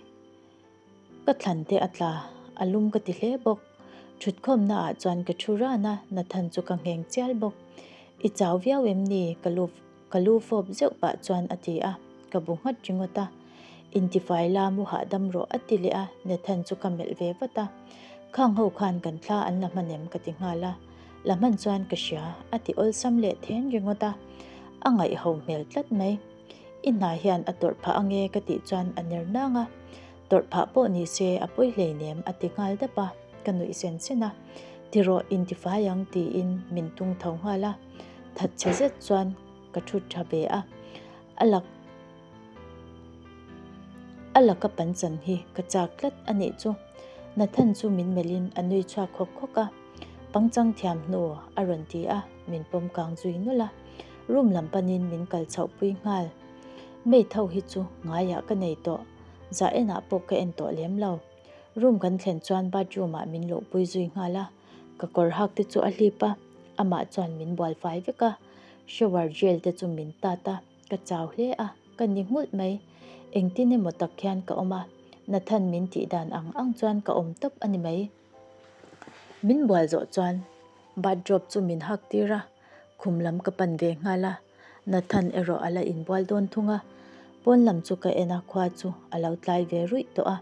Ka thlan te a tla, a lum ka ti hle bawk. Thutkhawmna ah chuan ka thu ran a, Nathan chu ka ngheng chial bawk. I chau viau em ni? Ka lu ka lu fawp zeuh pah chuan a ti a, ka bu nghat ringawt a. Intifai la mu hahdam rawh a ti leh a, Nathan chu ka melh ve vat a. Khang ho khan kan thla an la hman em ka ti nghal a, la hman chuan ka hria a ti awlsam leh then ringawt a, a ngaihho hmel tlat mai. I hna hian a tawrh phah ange ka tih chuan a ner nang a, tawrh phah pawh ni se a pawi hleinem a ti nghal dap a, ka nuih sen sen a, ti rawh intifai ang tiin min tung tho nghal a, thatchhe zet chuan ka thu tha ve a, a lak a laka pan chan hi ka chak tlat a nih chu. Nathan chu min melhin a nui chhuak khawk khawk a, pangchang thiam hnu a rawn ti a, min pawm kang zui nawlh a. Room lam panin min kal chhoh pui nghal. Maid ho hi chu ngaiah ka nei tawh, zah enah pawh ka en tawh lem lo. Room kan thlen chuan bathroom ah min luh pui zui nghal a, ka kawr hak te chu a hlip a, amah chuan min bual fai vek a, shower gel te chu min tat a, ka chau hle a, ka ni nghulh mai. Engtin emaw tak hian ka awm a, Nathan min tih dan ang ang chuan ka awm tawp a ni mai. Min bual zawh chuan bathrobe chu min hak tir a, Khum lam ka pan ve nghal a, Nathan erawh a la inbual dawn thung a. Pawn lam chu ka en a, khua chu a lo tlai ve ruih tawh a,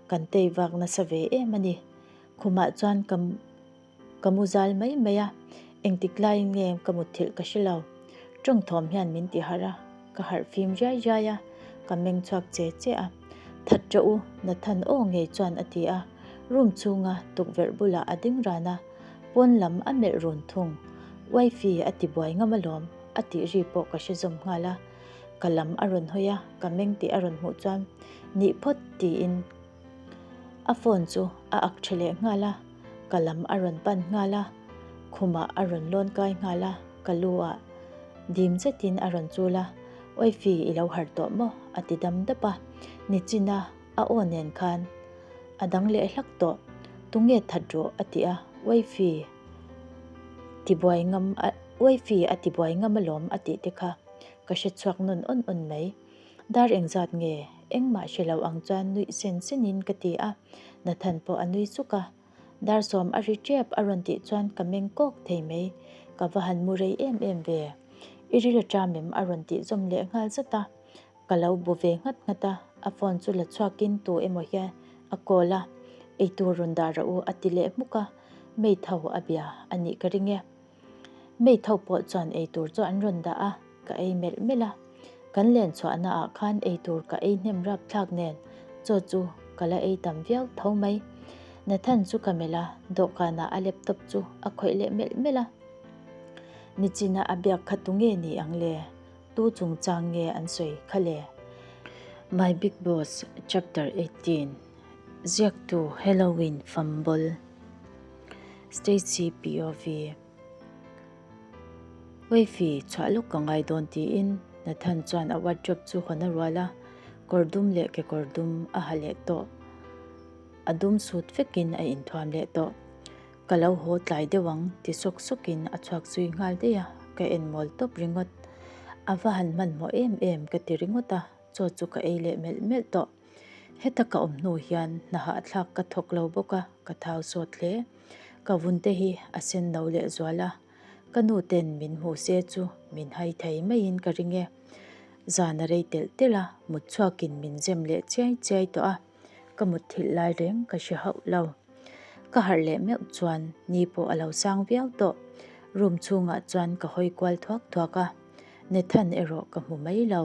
kan tei vak nasa ve em a ni. Khumah chuan ka ka mu zal mai mai a, engtik laiin nge ka mutthilh ka hre lo. Tawng thawm hian min ti harh a, ka harh fim riai riai a, ka meng chhuak che che a. That rawh u, Nathan aw ngei chuan a ti a, room chhunga tukverh bulah a ding ran a. Pawn lam a melh run thung. Wifey a ti buai ngam alawm, a tih ri pawh ka hre zawm nghal a. Ka lam a rawn hawi a, ka meng tih a rawn hmuh chuan nih phawt tiin a phone chu a ak tha leh nghal a, ka lam a rawn pan nghal a, khumah a rawn lawn kai nghal a, ka lu ah dim zetin a rawn chul a, Wifey i lo harh tawh maw? a ti dam dap a, nichina a aw nen khan A dang leh hlak tawh. Tunge that rawh a ti a, Wifey tibuai ngam a Wifey a tibuai ngam alawm a tih te kha ka hre chhuak nawn awn awn mai. Dar engzat nge? Engmah hre lo ang chuan nuih sen senin ka ti a, Nathan pawh a nui suk a. Dar sawm a ri tep a rawn tih chuan ka meng kawk thei mai. Ka va han mu rei em em ve. I ril a ṭam em a rawn tih zawm leh nghal zat a. Ka lo bu ve nghat nghat a, a phone chu la chhuakin tu emaw hian a call a, eitur rawn dah rawh u a ti leh hmuk a, maid ho a bia a nih ka ring e. Maid ho pawh chuan eitur chu an rawn dah a, ka ei melh melh a. Kan len chhuahna ah khan eitur ka ei hnem rap thlak nen chaw chu ka la ei tam viau tho mai. Nathan chu ka melh a, dawhkanah a laptop chu a khawih leh melh melh a. Nichina a biak kha tunge ni ang le? Tu chungchang nge an sawi kha le? My Big Boss Chapter 18 Ziaktu Halloween Fumble Stacy POV Wifey chhuah lawk ka ngai dawn tiin Nathan chuan a wardrobe chu hawn a rual a, kawr dum leh kekawr dum a ha leh tawh. A dum sut vekin a inthuam leh tawh. Ka lo haw tlai deuh ang ti sawk sawkin a chhuak zui nghal daih a, ka en mawl tawp ringawt. A va han hmanhmawh em em ka ti ringawt a, chaw chu ka ei leh melh melh tawh. Heta ka awm hnu hian hna hahthlak ka thawk lo bawk a, ka thau sawt hle. Ka vun te hi a sen no leh zual a, ka nu ten min hmu se chu min hai thei maiin ka ring e. Zan a rei telh telh a, mut chhuakin min zem leh chiai chiai tawh a. Ka mutthilh lai reng ka hre hauh lo. Ka harh leh meuh chuan ni pawh a lo sang viau tawh. Room chhungah chuan ka hawi kual thuak thuak a, Nathan erawh ka hmu mai lo.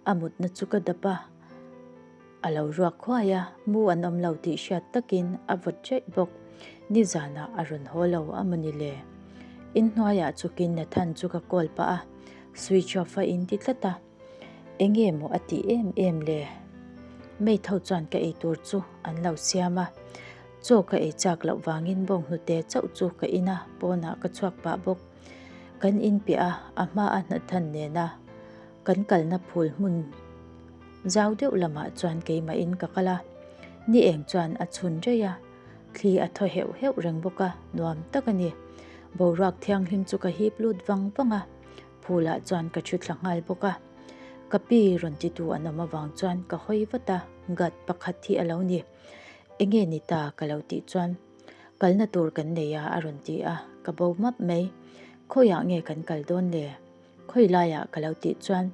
A mutna chu ka dap a, a lo ruak huai a, mu an awm lo tih hriat takin a vawt chaih bawk. Nizanah a rawn haw lo a mawni le? Inhnuaiah chukin Nathan chu ka call pah a, switch off a inti tlat a. Enge maw a tih em em le? Maid ho chuan ka eitur chu an lo siam a, chaw ka ei chak loh vangin bawnghnute chauh chu ka in a, pawnah ka chhuak pah bawk. Kan in piah a, a hma a hnathan nena kan kalna phul hmun Zau deuh lamah chuan keimahin ka kal a, ni eng chuan a chhun daih a, thli a thaw heuh heuh reng bawk a, nuam tak a ni. Boruak thianghlim chu ka hip lut vang vang a, phulah chuan ka thu thla nghal bawk a. Ka pi rawn titu an awm avang chuan ka hawi vat a, guard pakhat hi a lo ni. Enge ni ta ka lo tih chuan kalna tur kan nei a a rawn ti a, ka bo map mai. Khawiah nge kan kal dawn le? Khawi laiah ka lo tih chuan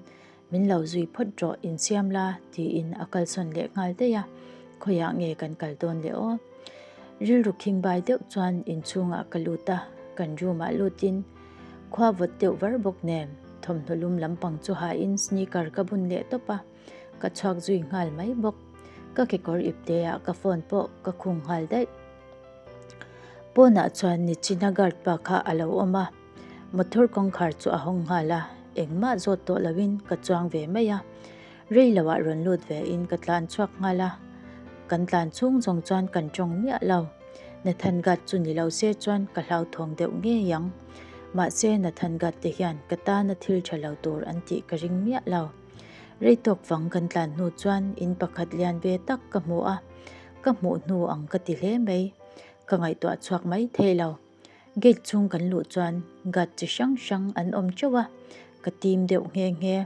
min lo zui phawt rawh insiam la tiin a kalsawn leh nghal daih a, khawiah nge kan kal dawn le aw? Rilru khingbai deuh chuan inchhungah ka lut a, kan room ah lutin khua vawt deuh var bawk nen thawmhnaw lum lampang chu hain sneaker ka bun leh tawp a, ka chhuak zui nghal mai bawk. Ka kekawr ipte ah ka phone pawh ka khung nghal daih. Pawnah chuan Nichina guard pa kha a lo awm a, motor kawngkhar chu a hawng nghal a, engmah zawt tawh loin ka chuang ve mai a. Rei loah rawn lut ve in ka tlan chhuak nghal a, kan tlan chhung zawng chuan kan tawng miah lo. Nathan guard chu ni lo se chuan ka hlauthawng deuh ngei ang. Mahse Nathan guard te hian ka tana thil tha lo tur an tih ka ring miah lo. Rei tawk vang kan tlan hnu chuan in pakhat lian ve tak ka hmu a, ka hmuh hnu ang ka ti hle mai. Ka ngaihtuah chhuak mai thei lo. Gate chhung kan luh chuan guard chi hrang hrang an awm teuh a, ka tim deuh nghe nghe.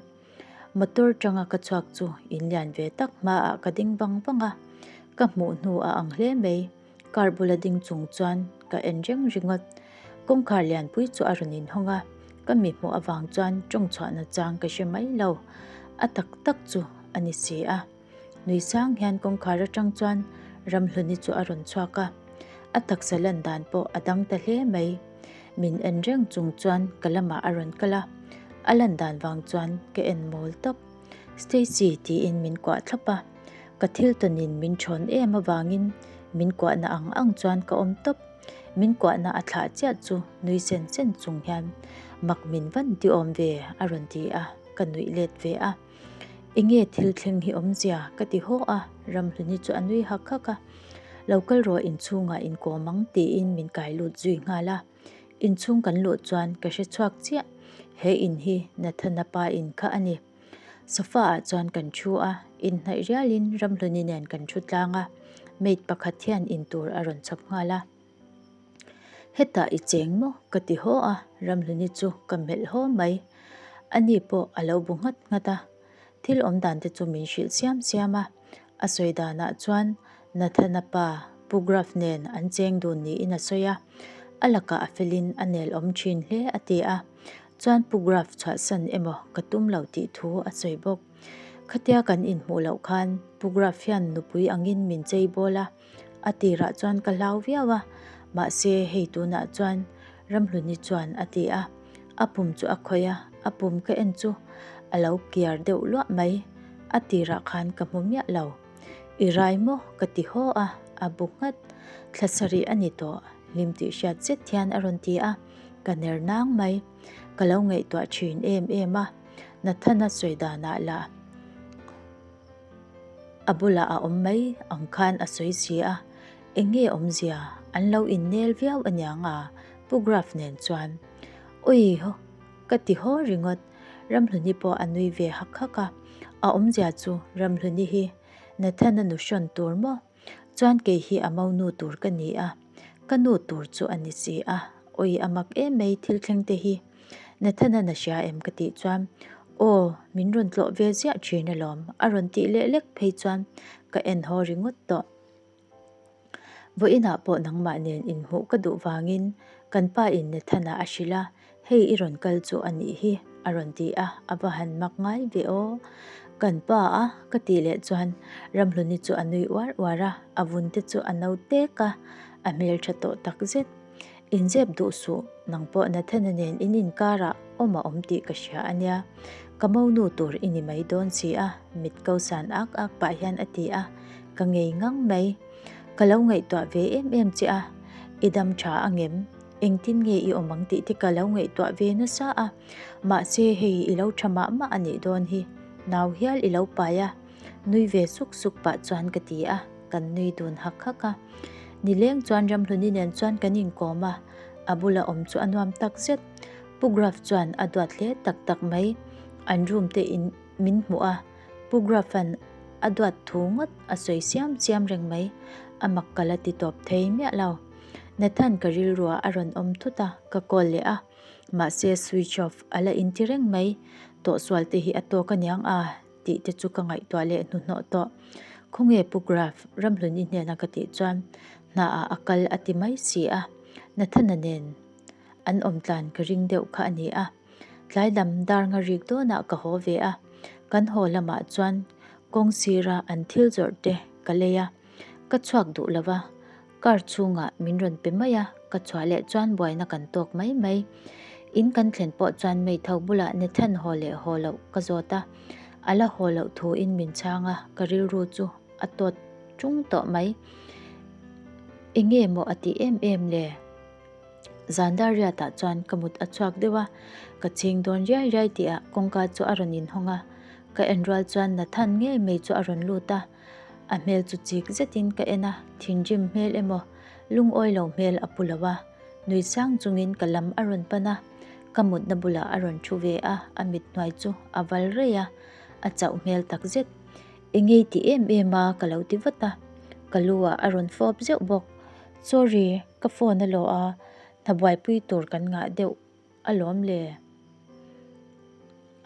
Motor tanga ka chhuak chu in lian ve tak hmaah ka ding vang vang a, ka hmuh hnu a ang hle mai. Car bula ding chung chuan ka en reng ringawt. Kawngkhar lianpui chu a rawn inhawng a, ka mi hmuh avang chuan tawng chhuahna chang ka hre mai lo. A tak tak chu a ni si a. Nui sang hian kawngkhar atang chuan Ramhluni chu a rawn chhuak a, a taksa lan dan pawh a dang ta hle mai. Min en reng chung chuan ka lamah a rawn kal a, a lan dan vang chuan ka en mawl tawp. Stacy tiin min kuah thlawp a, ka thil tawnin min thawn em avangin min kuahna ang ang chuan ka awm tawp. Min kuahna a thlah chiah chu nui sen sen chung hian mak min van ti awm ve a rawn ti a, ka nuih let ve a. Enge thil thleng hi awmzia ka ti haw a, Ramhluni chu a nui hak hak a. Lo kal rawh inchhungah inkawm ang tiin min kai lut zui nghal a. Inchhung kan luh chuan ka hre chhuak chiah, he in hi Nathana pa in kha a ni. Sofa ah chuan kan thu a, inhnaih rialin Ramhluni nen kan thu tlang a, maid pakhat hian intur a rawn chhawp nghal a. Hetah i cheng maw? ka ti haw a, Ramhluni chu ka melh haw mai. Ani pawh a lo bu nghat nghat a, thil awm dan te chu min hrilh siam siam a. A sawi danah chuan Nathana pa Pu Gruff nen an cheng dun niin a sawi a, a lakah a felin a nel awm thin hle a ti a, chuan Pu Gruff chhuahsan emaw ka tum lo tih thu a sawi bawk. Khatia kan inhmuh loh khan Pu Gruff hian nupui angin min chei bawl a, A tirah chuan ka hlau viau a, mahse hei tunah chuan Ramhluni chuan a ti a, a pum chu a khawih a, a pum ka en chu a lo kiar deuh luah mai, a tirah khan ka hmu miah lo. I rai maw? ka ti haw a, a bu nghat. Thla sarih a ni tawh, hlim tih hriat zet hian a rawn ti a, ka ner nang mai. Ka lo ngaihtuah thin em em a, Nathana sawi danah lah. A bulah a awm mai ang khan a sawi si a, eng nge awmzia an lo innel viau aniang a, Pu Gruff nen chuan. Ui haw, ka ti haw ringawt, Ramhluni pawh a nui ve hak hak a, a awmzia chu Ramhluni hi Nathana nu hrawn tur maw? Chuan kei hi a monu tur ka ni a, ka nu tur chu a ni si a, ui a mak em mai thil thleng te hi. Nathana na hria em ka tih chuan, Aw, min rawn tlawh ve ziah thin alawm a rawn tih leh lek phei chuan ka en haw ringawt tawh. Vawiinah pawh nangmah nen inhmuh ka duh vangin kan pa in Nathana a hrilh a, hei i rawn kal chu a nih hi a rawn ti a, a va han mak ngai ve aw. Kan pa a ka tih leh chuan Ramhluni chu a nui uar uar a, a vun te chu a no tek a, a hmeltha tawh takzet. Inzep duh suh, nang pawh Nathana nen in inkarah awm a awm tih ka hria a nia. Ka monu tur i ni mai dawn si a, mit ko san ak ak pah hian a ti a, ka ngei ngang mai. Ka lo ngaihtuah ve em em che a, i dam tha a ngem, engtin nge i awm ang tih te ka lo ngaihtuah ve nasa a, mahse hei i lo tha mah mah a nih dawn hi, nau hial i lo pai a, nui ve suk suk pah chuan ka ti a. Kan nui dun hak hak a. Nileng chuan Ramhluni nen chuan kan inkawm a, a bula awm chu a nuam tak zet. Pu Gruff chuan a duat hle tak tak mai. An room te in min hmuh a, Pu Gruff-a'n a duat thu ngawt a sawi siam siam reng mai, a mak ka la ti tawp thei miah lo. Nathan ka rilruah a rawn awm thut a, ka call leh a, mahse switch off a la inti reng mai, tawhsual te hi a tawk aniang a tih te chu ka ngaihtuah leh hnuhnawh tawh. Khawnge Pu Gruff, Ramhlun i hnena ka tih chuan hnaah a kal a ti mai si a, Nathan-a nen an awm tlan ka ring deuh kha a ni a. Tlai lam dar nga rik dawnah ka haw ve a, kan haw lamah chuan kawng sira an thil zawrh te ka lei a, ka chhuak duh lo va, car chhungah min rawn pe mai a, ka chhuah leh chuan buaina kan tawk mai mai. In kan thlen pawh chuan Meitho bulah Nathan haw leh haw loh ka zawt a, a la haw loh thuin min chhang a, ka rilru chu a tawt tung tawh mai. Enge maw a tih em em le? Zan dar riatah chuan ka mut a chhuak deuh a, ka chhing dawn riai riai tih ah kawngka chu a rawn inhawng a, ka en rual chuan Nathan ngei mai chu a rawn lut a, a hmel chu chik zetin ka en a, thinrim hmel emaw lungawi lo hmel a pu lo a, nui sang chungin ka lam a rawn pan a, ka mutna bulah a rawn thu ve a, a mit hnuai chu a val rei a, a chauh hmel takzet. Engei ti em em a ka lo ti vat a, ka lu ah a rawn fawp zeuh bawk. Sorry, ka phone a lawh a, hna buaipui tur kan ngah deuh alawm le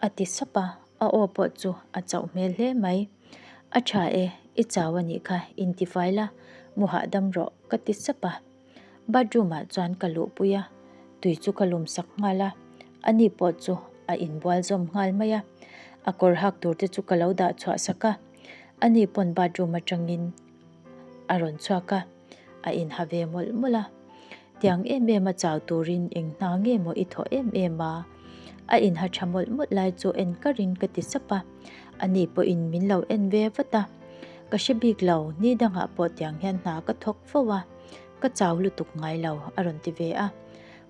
a ti sap a, a aw pawh chu a chauh hmel hle mai. A tha e, i chau a nih kha, intifai la, mu hahdam rawh ka ti sap a. Bathroom ah chuan ka luhpui a, tui chu ka lum sak nghal a, ani pawh chu a inbual zawm nghal mai a, a kawr hak tur te chu ka lo dah chhuah sak a, ani pawn bathroom atangin a rawn chhuak a, a inha ve mawlh mawlh a. Tiang em em a chau turin eng hna nge maw i thawh em em a? A inha tha mawlh mawlh lai chu en karin ka ti sap a, ani pawhin min lo en ve vat a. Ka hre bik lo, ni dangah pawh tiang hian hna ka thawk fo a, ka chau lutuk ngai lo a rawn ti ve a.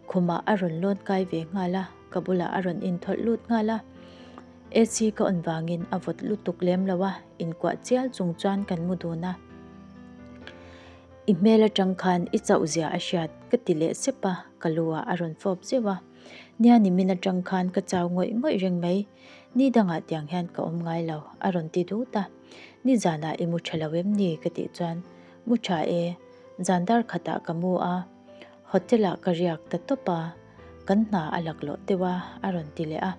Khumah a rawn lawn kai ve nghal a, ka bulah a rawn inthawlh lut nghal a. AC ka on vangin a vawt lutuk lem lo a, inkuah chial chung chuan kan mu dun a. I hmel atang khan i chauh zia a hriat ka ti leh sep a, ka lu ah a rawn fawp zeuh a. Nia nimin atang khan ka chau ngawih ngawih reng mai, ni dangah tiang hian ka awm ngai lo a rawn ti dut a. Ni zanah i mu tha lo em ni ka tih chuan, Mu tha e, zan dar khatah ka mu a, Hotel ah ka riak ta tawp a, kan hna a laklawh deuh a a rawn ti leh a.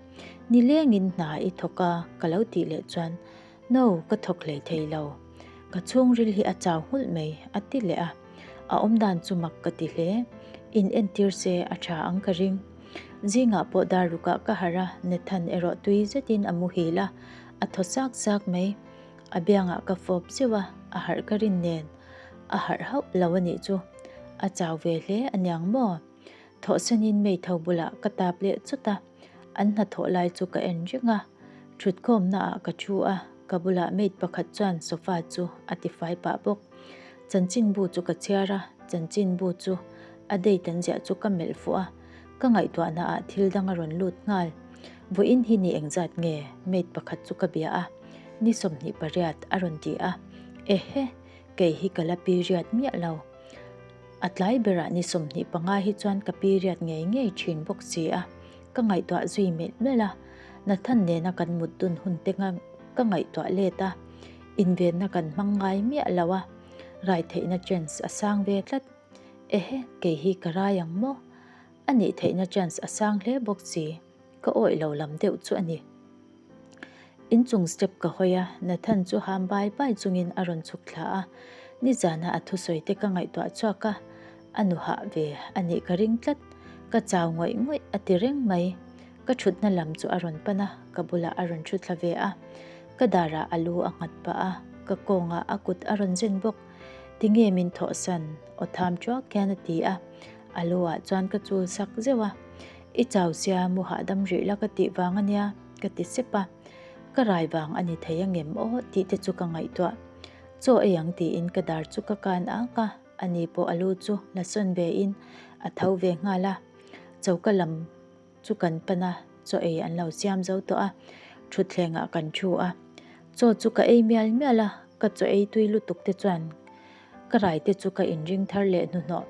Nilengin hna i thawk a ka lo tih leh chuan, No, ka thawk hlei thei lo. Ka chhungril hi a chau nghulh mai a ti leh a. A awmdan chu mak ka ti hle. In entir se a tha ang ka ring. Zingah pawh dar rukah ka harh a, Nathan erawh tui zetin a muhil a, a thaw sak sak mai. A biangah ka fawp zeuh a, a harh ka rin nen. A harh hauh lo a nih chu. A chau ve hle a niang maw? Thawhsanin Meitho bulah ka tap leh chawt a, an hnathawh lai chu ka en reng a. Thutkhawmna ah ka thu a, ka bulah maid pakhat chuan sofa chu a tifai pah bawk. Chanchinbu chu ka chhiar a, chanchinbu chu a date an ziah chu ka melh fuh a, ka ngaihtuahna ah thil dang a rawn lut nghal. Vawiin hi ni engzat nge? Maid pakhat chu ka bia a, ni 28 a rawn ti a. Ehe! Kei hi ka la period miah lo. A tlai berah ni 25 hi chuan ka period ngei ngei thin bawk si a, ka ngaihtuah zui melh melh a. Nathan nena kan mut dun hun te ka ngaihtuah let a, invenna kan hmang ngai miah lo a, rai theihna chance a sang ve tlat. Ehe, kei hi ka rai ang maw? A nih theihna chance a sang hle bawk si, ka awih lo lam deuh chu a ni. Inchung step ka hawi a, Nathan chu ham bai bai chungin a rawn chhuk thla a, nizana a thusawi te ka ngaihtuah chhuak a, a nu hah ve a nih ka ring tlat, ka chau ngawih ngawih a ti reng mai. Ka thutna lam chu a rawn pan a, ka bulah a rawn thu thla ve a, ka darah a lu a nghat pah a, ka kawngah a kut a rawn zen bawk. Tinge min thawhsan? Aw tham thuak hian a ti a, a lu ah chuan ka chul sak zeuh a, I chau sia mu hahdam rih la ka tih vang a nia ka ti sep a, ka rai vang a ni thei angem aw tih te chu ka ngaihtuah. Chaw ei ang tiin ka dar chu ka kan ak a, ani pawh a lu chu la sawn ve in a tho ve nghal a, choka lam chu kan pan a, chaw ei an lo siam zo tawh a, thutthleng ah kan thu a, chaw chu ka ei mial mial a, ka chaw ei tui lutuk te chuan Ka raite chu ka inring thar leh hnuhnawh.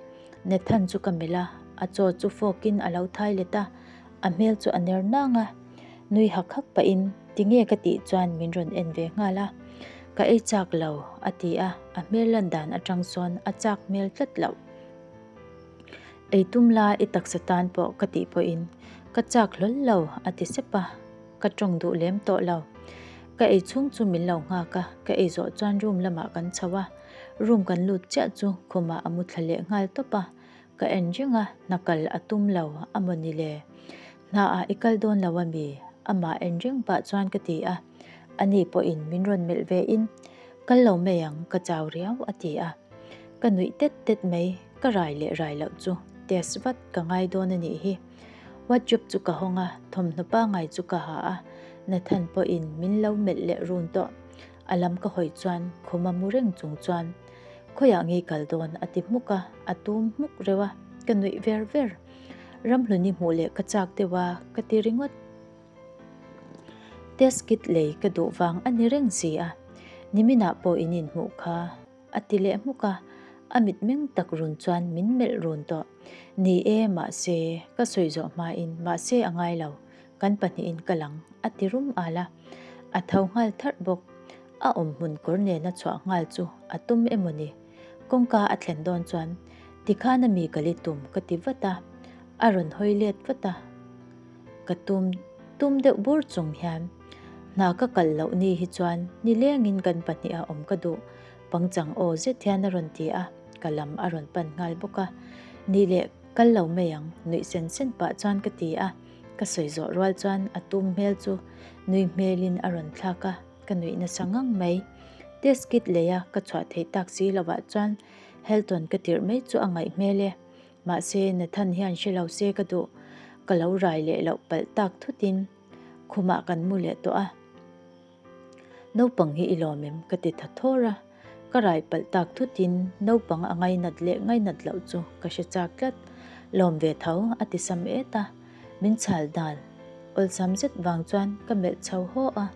Nathan chu ka melh a, a chaw chu fork in a lo thai let a, a hmel chu a ner nang a. Nui hak hak pahin. Tinge ka tih chuan min rawn en ve nghal a, Ka ei chak lo, a ti a, a hmel lan dan atang sawn a chak hmel tlat loh. Ei tum la i taksa tan pawh ka tih pawhin ka chak hlawl lo, a ti sep a, ka tawng duh lem tawh lo. Ka ei chhung chu min lo nghak a, ka ei zawh chuan room lamah kan chho a, room kan lut chiah chu khumah a mu thla leh nghal tawp a, Ka en reng a, hna kal a tum lo a maw ni le? Hna ah i kal dawn lo a mi? Amah en reng pah chuan ka ti a. Ani pawhin min rawn melh ve in, Kal lo mai ang, ka chau riau a ti a. Ka nuih tet tet mai, ka rai leh rai loh chu test vat ka ngai dawn a nih hi. Wardrobe chu ka hawng a, thawmhnaw pangai chu ka ha a, Nathan pawhin min lo melh leh run tawh. A lam ka hawi chuan khum a mu reng chung chuan Khawiah ngei kal dawn a ti hmuk a, a tum hmuk reuh a, ka nuih ver ver. Ramhluni hmuh leh ka chak deuh a, ka ti ringawt. Test kit lei ka duh vang a ni reng si a, niminah pawh in inhmuh kha a ti leh hmuk a, a mitmeng tak run chuan min melh run tawh. Ni e, mahse, ka sawi zawh hmain mahse a ngai lo, kan pahnihin ka lang a ti rum al a, a tho nghal tharh bawk. A awm hmun kawr nena chhuah nghal chu a tum emaw ni? Kawngka a thlen dawn chuan tikhan a mi ka li tum ka ti vat a, a rawn hawi let vat a. Ka tum tum deuh bur chung hian hna ka kal loh ni hi chuan nilengin kan pahniha awm ka duh pangchang aw zet hian a rawn ti a, ka lam a rawn pan nghal bawk a. Nih leh kal lo mai ang nuih sen sen pah chuan ka ti a, ka sawi zawh rual chuan a tum hmel chu nui hmelin a rawn thlak a. Ka nuih nasa ngang mai. Test kit lei a ka chhuah theih tak si lovah chuan Helton ka tirh mai chu a ngaih hmel e. Mahse Nathan hian hre lo se ka duh. Ka lo rai leh loh palh tak thutin khumah kan mu leh tawh a. Naupang hi i lawm em? Ka ti tha thawr a. Ka rai palh tak thutin naupang a ngainat leh ngainat loh chu ka hre chak tlat. Lawm ve tho a ti sam et a. Min chhal dal awlsam zet vang chuan ka melh chho haw a.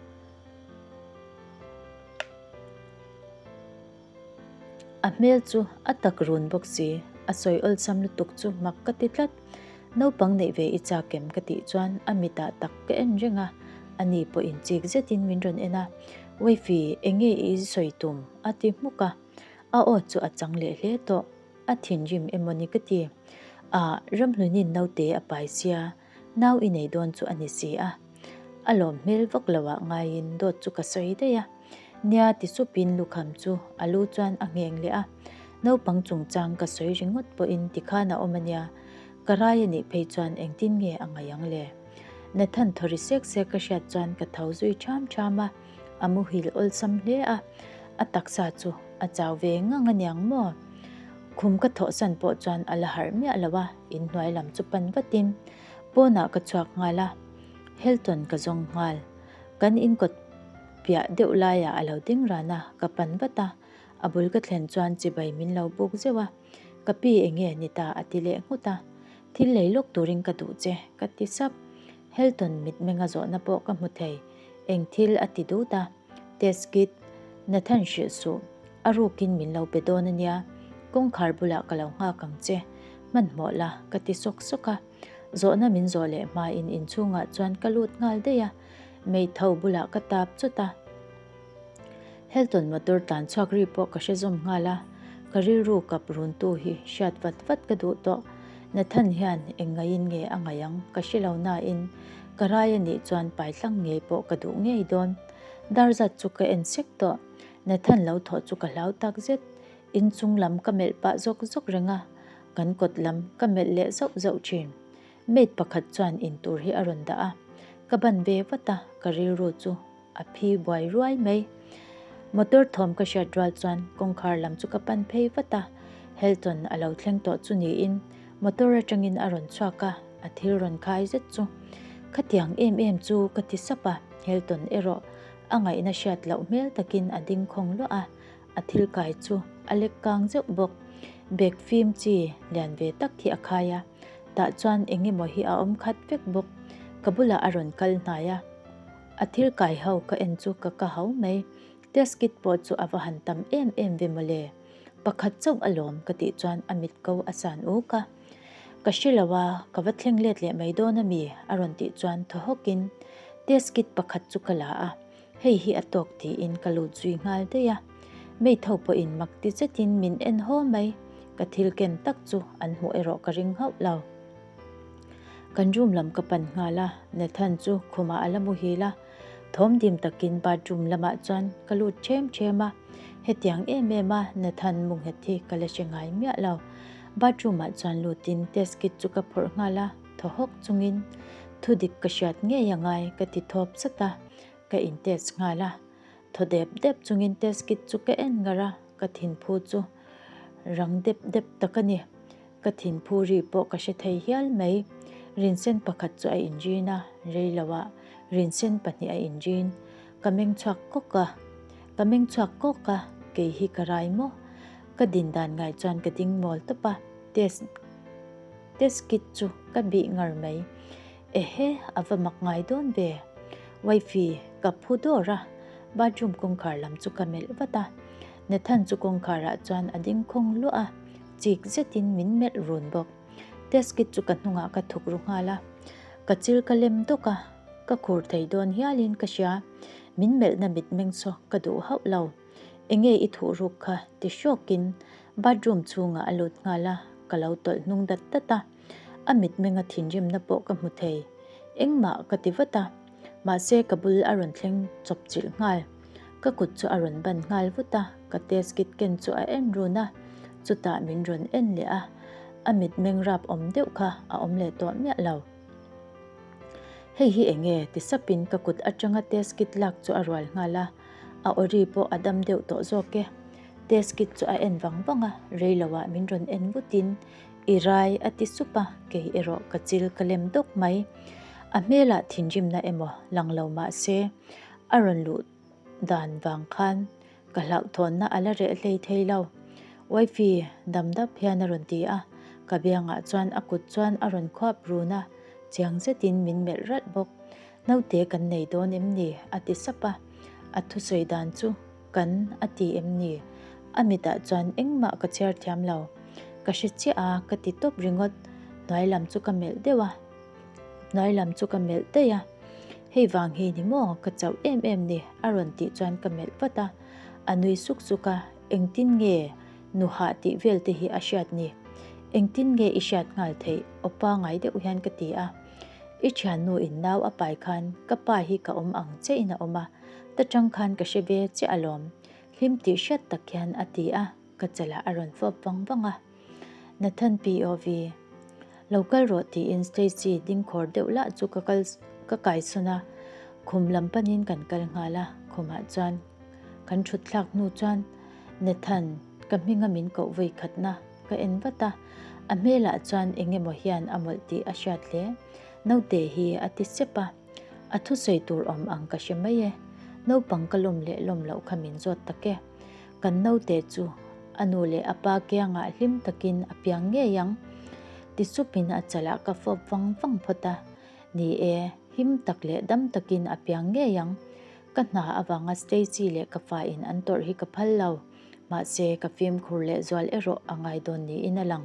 A hmel chu a tak run bawk si, a sawi awlsam lutuk chu mak ka ti tlat. Naupang neih ve i chak em ka tih chuan a mitah tak ka en reng a, ani pawhin chik zetin min rawn en a, Wifey, eng nge i sawi tum? a ti hmuk a, a aw chu a chang leh hle tawh. A thinrim emaw ni ka ti. Ah, Ramhlunin naute a pai sia, nau i nei dawn chu a ni si a. A lawm hmel vak lo ah ngaiin dawt chu ka sawi daih a. Nia ti supin lukham chu a lu chuan a ngheng leh a. Naupang chungchang ka sawi ringawt pawhin tikhan a awm a nia. Ka rai a nih phei chuan engtin nge a ngaih ang le? Nathan thawri sek sek ka hriat chuan ka tho zui ṭham ṭham a. A muhil awlsam hle a, a taksa chu a chau ve ngang aniang maw? Khum ka thawhsan pawh chuan a la harh miah lo a, inhnuai lam chu pan vatin pawnah ka chhuak nghal a, Hilton ka zawng nghal. Kan inkawt piah deuh laiah a lo ding ran a, ka pan vat a, a bul ka thlen chuan chibai min lo buk zeuh a, Ka pi enge ni ta a ti leh nghut a, Thil lei lawk turin ka duh che ka ti sap. Hilton mitmenga zawhna pawh ka hmu thei. Eng thil a ti dut a, Test kit, Nathan hrilh suh, a rukin min lo pe dawn a nia, kawngkhar bulah ka lo nghak ang che, hmanhmawh la ka ti sawk sawk a. Zawhna min zawh leh hmain inchhungah chuan ka lut nghal daih a, meitho bulah ka tap chawt a. Helton motor tlan chhuak ri pawh ka hre zawm nghal a, ka rilru kap runtu hi hriat vat vat ka duh tawh. Nathan hian eng ngaiin nge a ngaih ang ka hre lo nain ka rai a nih chuan paitlang ngei pawh ka duh ngei dawn. Dar zat chu ka en sek tawh. Nathan lo thawh chu ka hlau tak zet. Inchung lam ka melh pah zawk zawk reng a, kan kawt lam ka melh leh zauh zauh thin. Maid pakhat chuan intur hi a rawn dah a, ka ban ve vat a, ka rilru chu A phi buai ruai mai. Motor thawm ka hriat rual chuan kawngkhar lam chu ka pan phei vat a, Helton a lo thleng tawh chu niin motor atangin a rawn chhuak a, a thil rawn khai zet chu. Khatiang em em chu ka ti sap a, Helton erawh a ngaihna hriat loh hmel takin a ding khawng luah a, a thil kai chu a lek kang zeuh bawk. Bag fim chi lian ve tak hi a khai a, tah chuan eng emaw hi a awm khat vek bawk. Ka bulah a rawn kal hnai a. A thil kai ho ka en chu ka ka hau mai. Test kit pawh chu a va han tam em em ve mawle. Pakhat chauh alawm ka tih chuan a mit ko a san uk a. Ka hre lo a, ka va thleng let leh mai dawn a mi? a rawn tih chuan thaw hawkin. Test kit pakhat chu ka la a, hei hi a tawk tiin ka lut zui nghal daih a. Maid ho pawhin mak ti zetin min en haw mai, ka thil ken tak chu an hmuh erawh ka ring hauh lo. Kan room lam ka pan nghal a, Nathan chu khumah a la muhil a, thawm dim takin bathroom lamah chuan ka lut ṭhem ṭhem a, hetiang em em a Nathan mu nghet hi ka la hre ngai miah lo. Bathroom ah chuan lutin test kit chu ka phawrh nghal a, thaw hawk chungin thu dik ka hriat ngei a ngai ka ti thawp zat a, ka in test nghal a, thaw dep dep chungin test kit chu ka en ngar a, ka thinphu chu rang dep dep tak a ni. Ka thinphu ri pawh ka hre thei hial mai. Rinsen pakhat chu a inrin a, rei loah rinsen pahnih a inrin. Ka meng chhuak kawk a, ka meng chhuak kawk a, kei hi ka rai maw? Ka din dan ngai chuan ka ding mawl tawp a, test test kit chu ka bih ngar mai. Ehe, a va mak ngai dawn ve. Wifey, ka phu dawr a, bathroom kawngkhar lam chu ka melh vat a. Nathan chu kawngkharah chuan a ding khawng luah a, chik zetin min melh run bawk. Test kit chu ka hnungah ka thuk ru nghal a, ka chil ka lem dawk a, ka khur thei dawn hialin ka hria. Min melhna mitmeng chu ka duh hauh lo. Enge i thuh ruk kha ti hrawkin bathroom chhungah a lut nghal a, ka lo tawlh hnung dat dat a. A mitmenga thinrimna pawh ka hmu thei. Engmah ka ti vat a, mahse ka bul a rawn thleng chawp chilh nghal. Ka kut chu a rawn ban nghal vut a, ka test kit ken chu a en run a, chutah min rawn en leh a, a mitmeng rap awm deuh kha a awm leh tawh miah lo. Hei hi eng nge? ti sapin ka kut atanga test kit lak chu a rual nghal a, a awri pawh a dam deuh tawh zawk e. Test kit chu a en vang vang a, rei loah min rawn en vutin I rai a ti sup a, kei erawh ka chil ka lem dawk mai. A hmelah thinrimna emaw lang lo mah se, a rawn luh dan vang khan ka hlauhthawnna a la reh hlei thei lo. Wifey dam dap hian a rawn ti a, ka biangah chuan a kut chuan a rawn khuap run a, chiang zetin min melh ralh bawk. Naute kan nei dawn em ni? a ti sap a, a thusawi dan chu Kan a ti em ni? A mitah chuan engmah ka chhiar thiam lo. Ka hre chiah a, ka ti tawp ringawt. Hnuai lam chu ka melh deuh a. Hnuai lam chu ka melh daih a. Hei vang hi ni maw ka chauh em em ni? A rawn tih chuan ka melh vat a. A nui suk suk a, engtin nge nu hah tih vel te hi a hriat ni? Engtin nge i hriat nghal theih? Aw pangai deuh hian ka ti a. I thiannu in nau a pai khan ka pa hi ka awm ang chiahin a awm a. Ta tang khan ka hre ve chiah alawm, hlim tih hriat tak hian a ti a, ka chalah a rawn fawp vang vang a. Nathan POV, Lo kal rawh tiin Stacy ding khawr deuh lah chu ka kal ka kaisawn a, khum lam panin kan kal nghal a, khumah chuan kan thut thlak hnu chuan Nathan ka hminga min koh vawi khatna ka en vat a, a hmelah chuan eng emaw hian a mawlh tih a hriat hle. Naute hi a ti sep a. A thusawi tur awm ang ka hre mai e. Naupang ka lawm leh lawm loh kha min zawt tak e. Kan naute chu a nu leh a pa kiangah hlim takin a piang ngei ang. Ti supin a chalah ka fawp vang vang phawt a. Ni e, him tak leh dam takin a piang ngei ang. Ka hna avanga Stacy leh ka fa in an tawrh hi ka phal lo. Mahse, ka fimkhur leh zual erawh a ngai dawn niin a lang.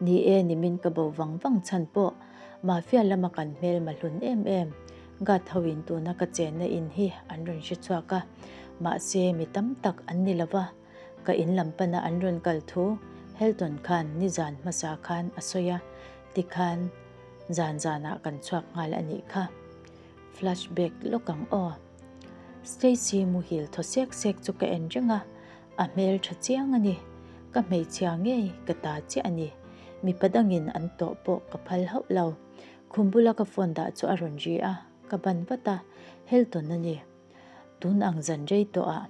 Ni e, nimin ka bo vang vang chhan pawh Mafia lama kan hmel mahlun em em. Guard ho in tuna ka chenna in hi an rawn hre chhuak a, mahse mi tam tak an ni lova, ka in lam pana an rawn kal thu Helton khan nizan hmasa khan a sawi a, tikhan zan zanah kan chhuak nghal a nih kha. Flashback lawk ang aw. Stacy muhil thaw sek sek chu ka en reng a, A hmel tha chiang a ni. Ka hmeichhia ngei ka ta chiah a ni. Mipa dangin an tawh pawh ka phal hauh lo. Khum bula ka phone dah chu a rawn ri a, ka ban vat a, Helton a ni. Tun ang zan rei tawh ah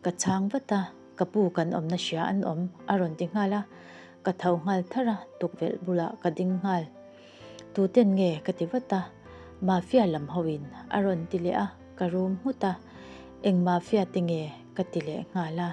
ka chhang vat a, ka pu kan awmna hria an awm a rawn ti nghal a, ka tho nghal tharh a, tukvelh bulah ka ding nghal. Tuten nge ka ti vat a, Mafia lam hoin a rawn ti leh a, ka rum nghut a, Eng Mafia te nge ka ti leh nghal a.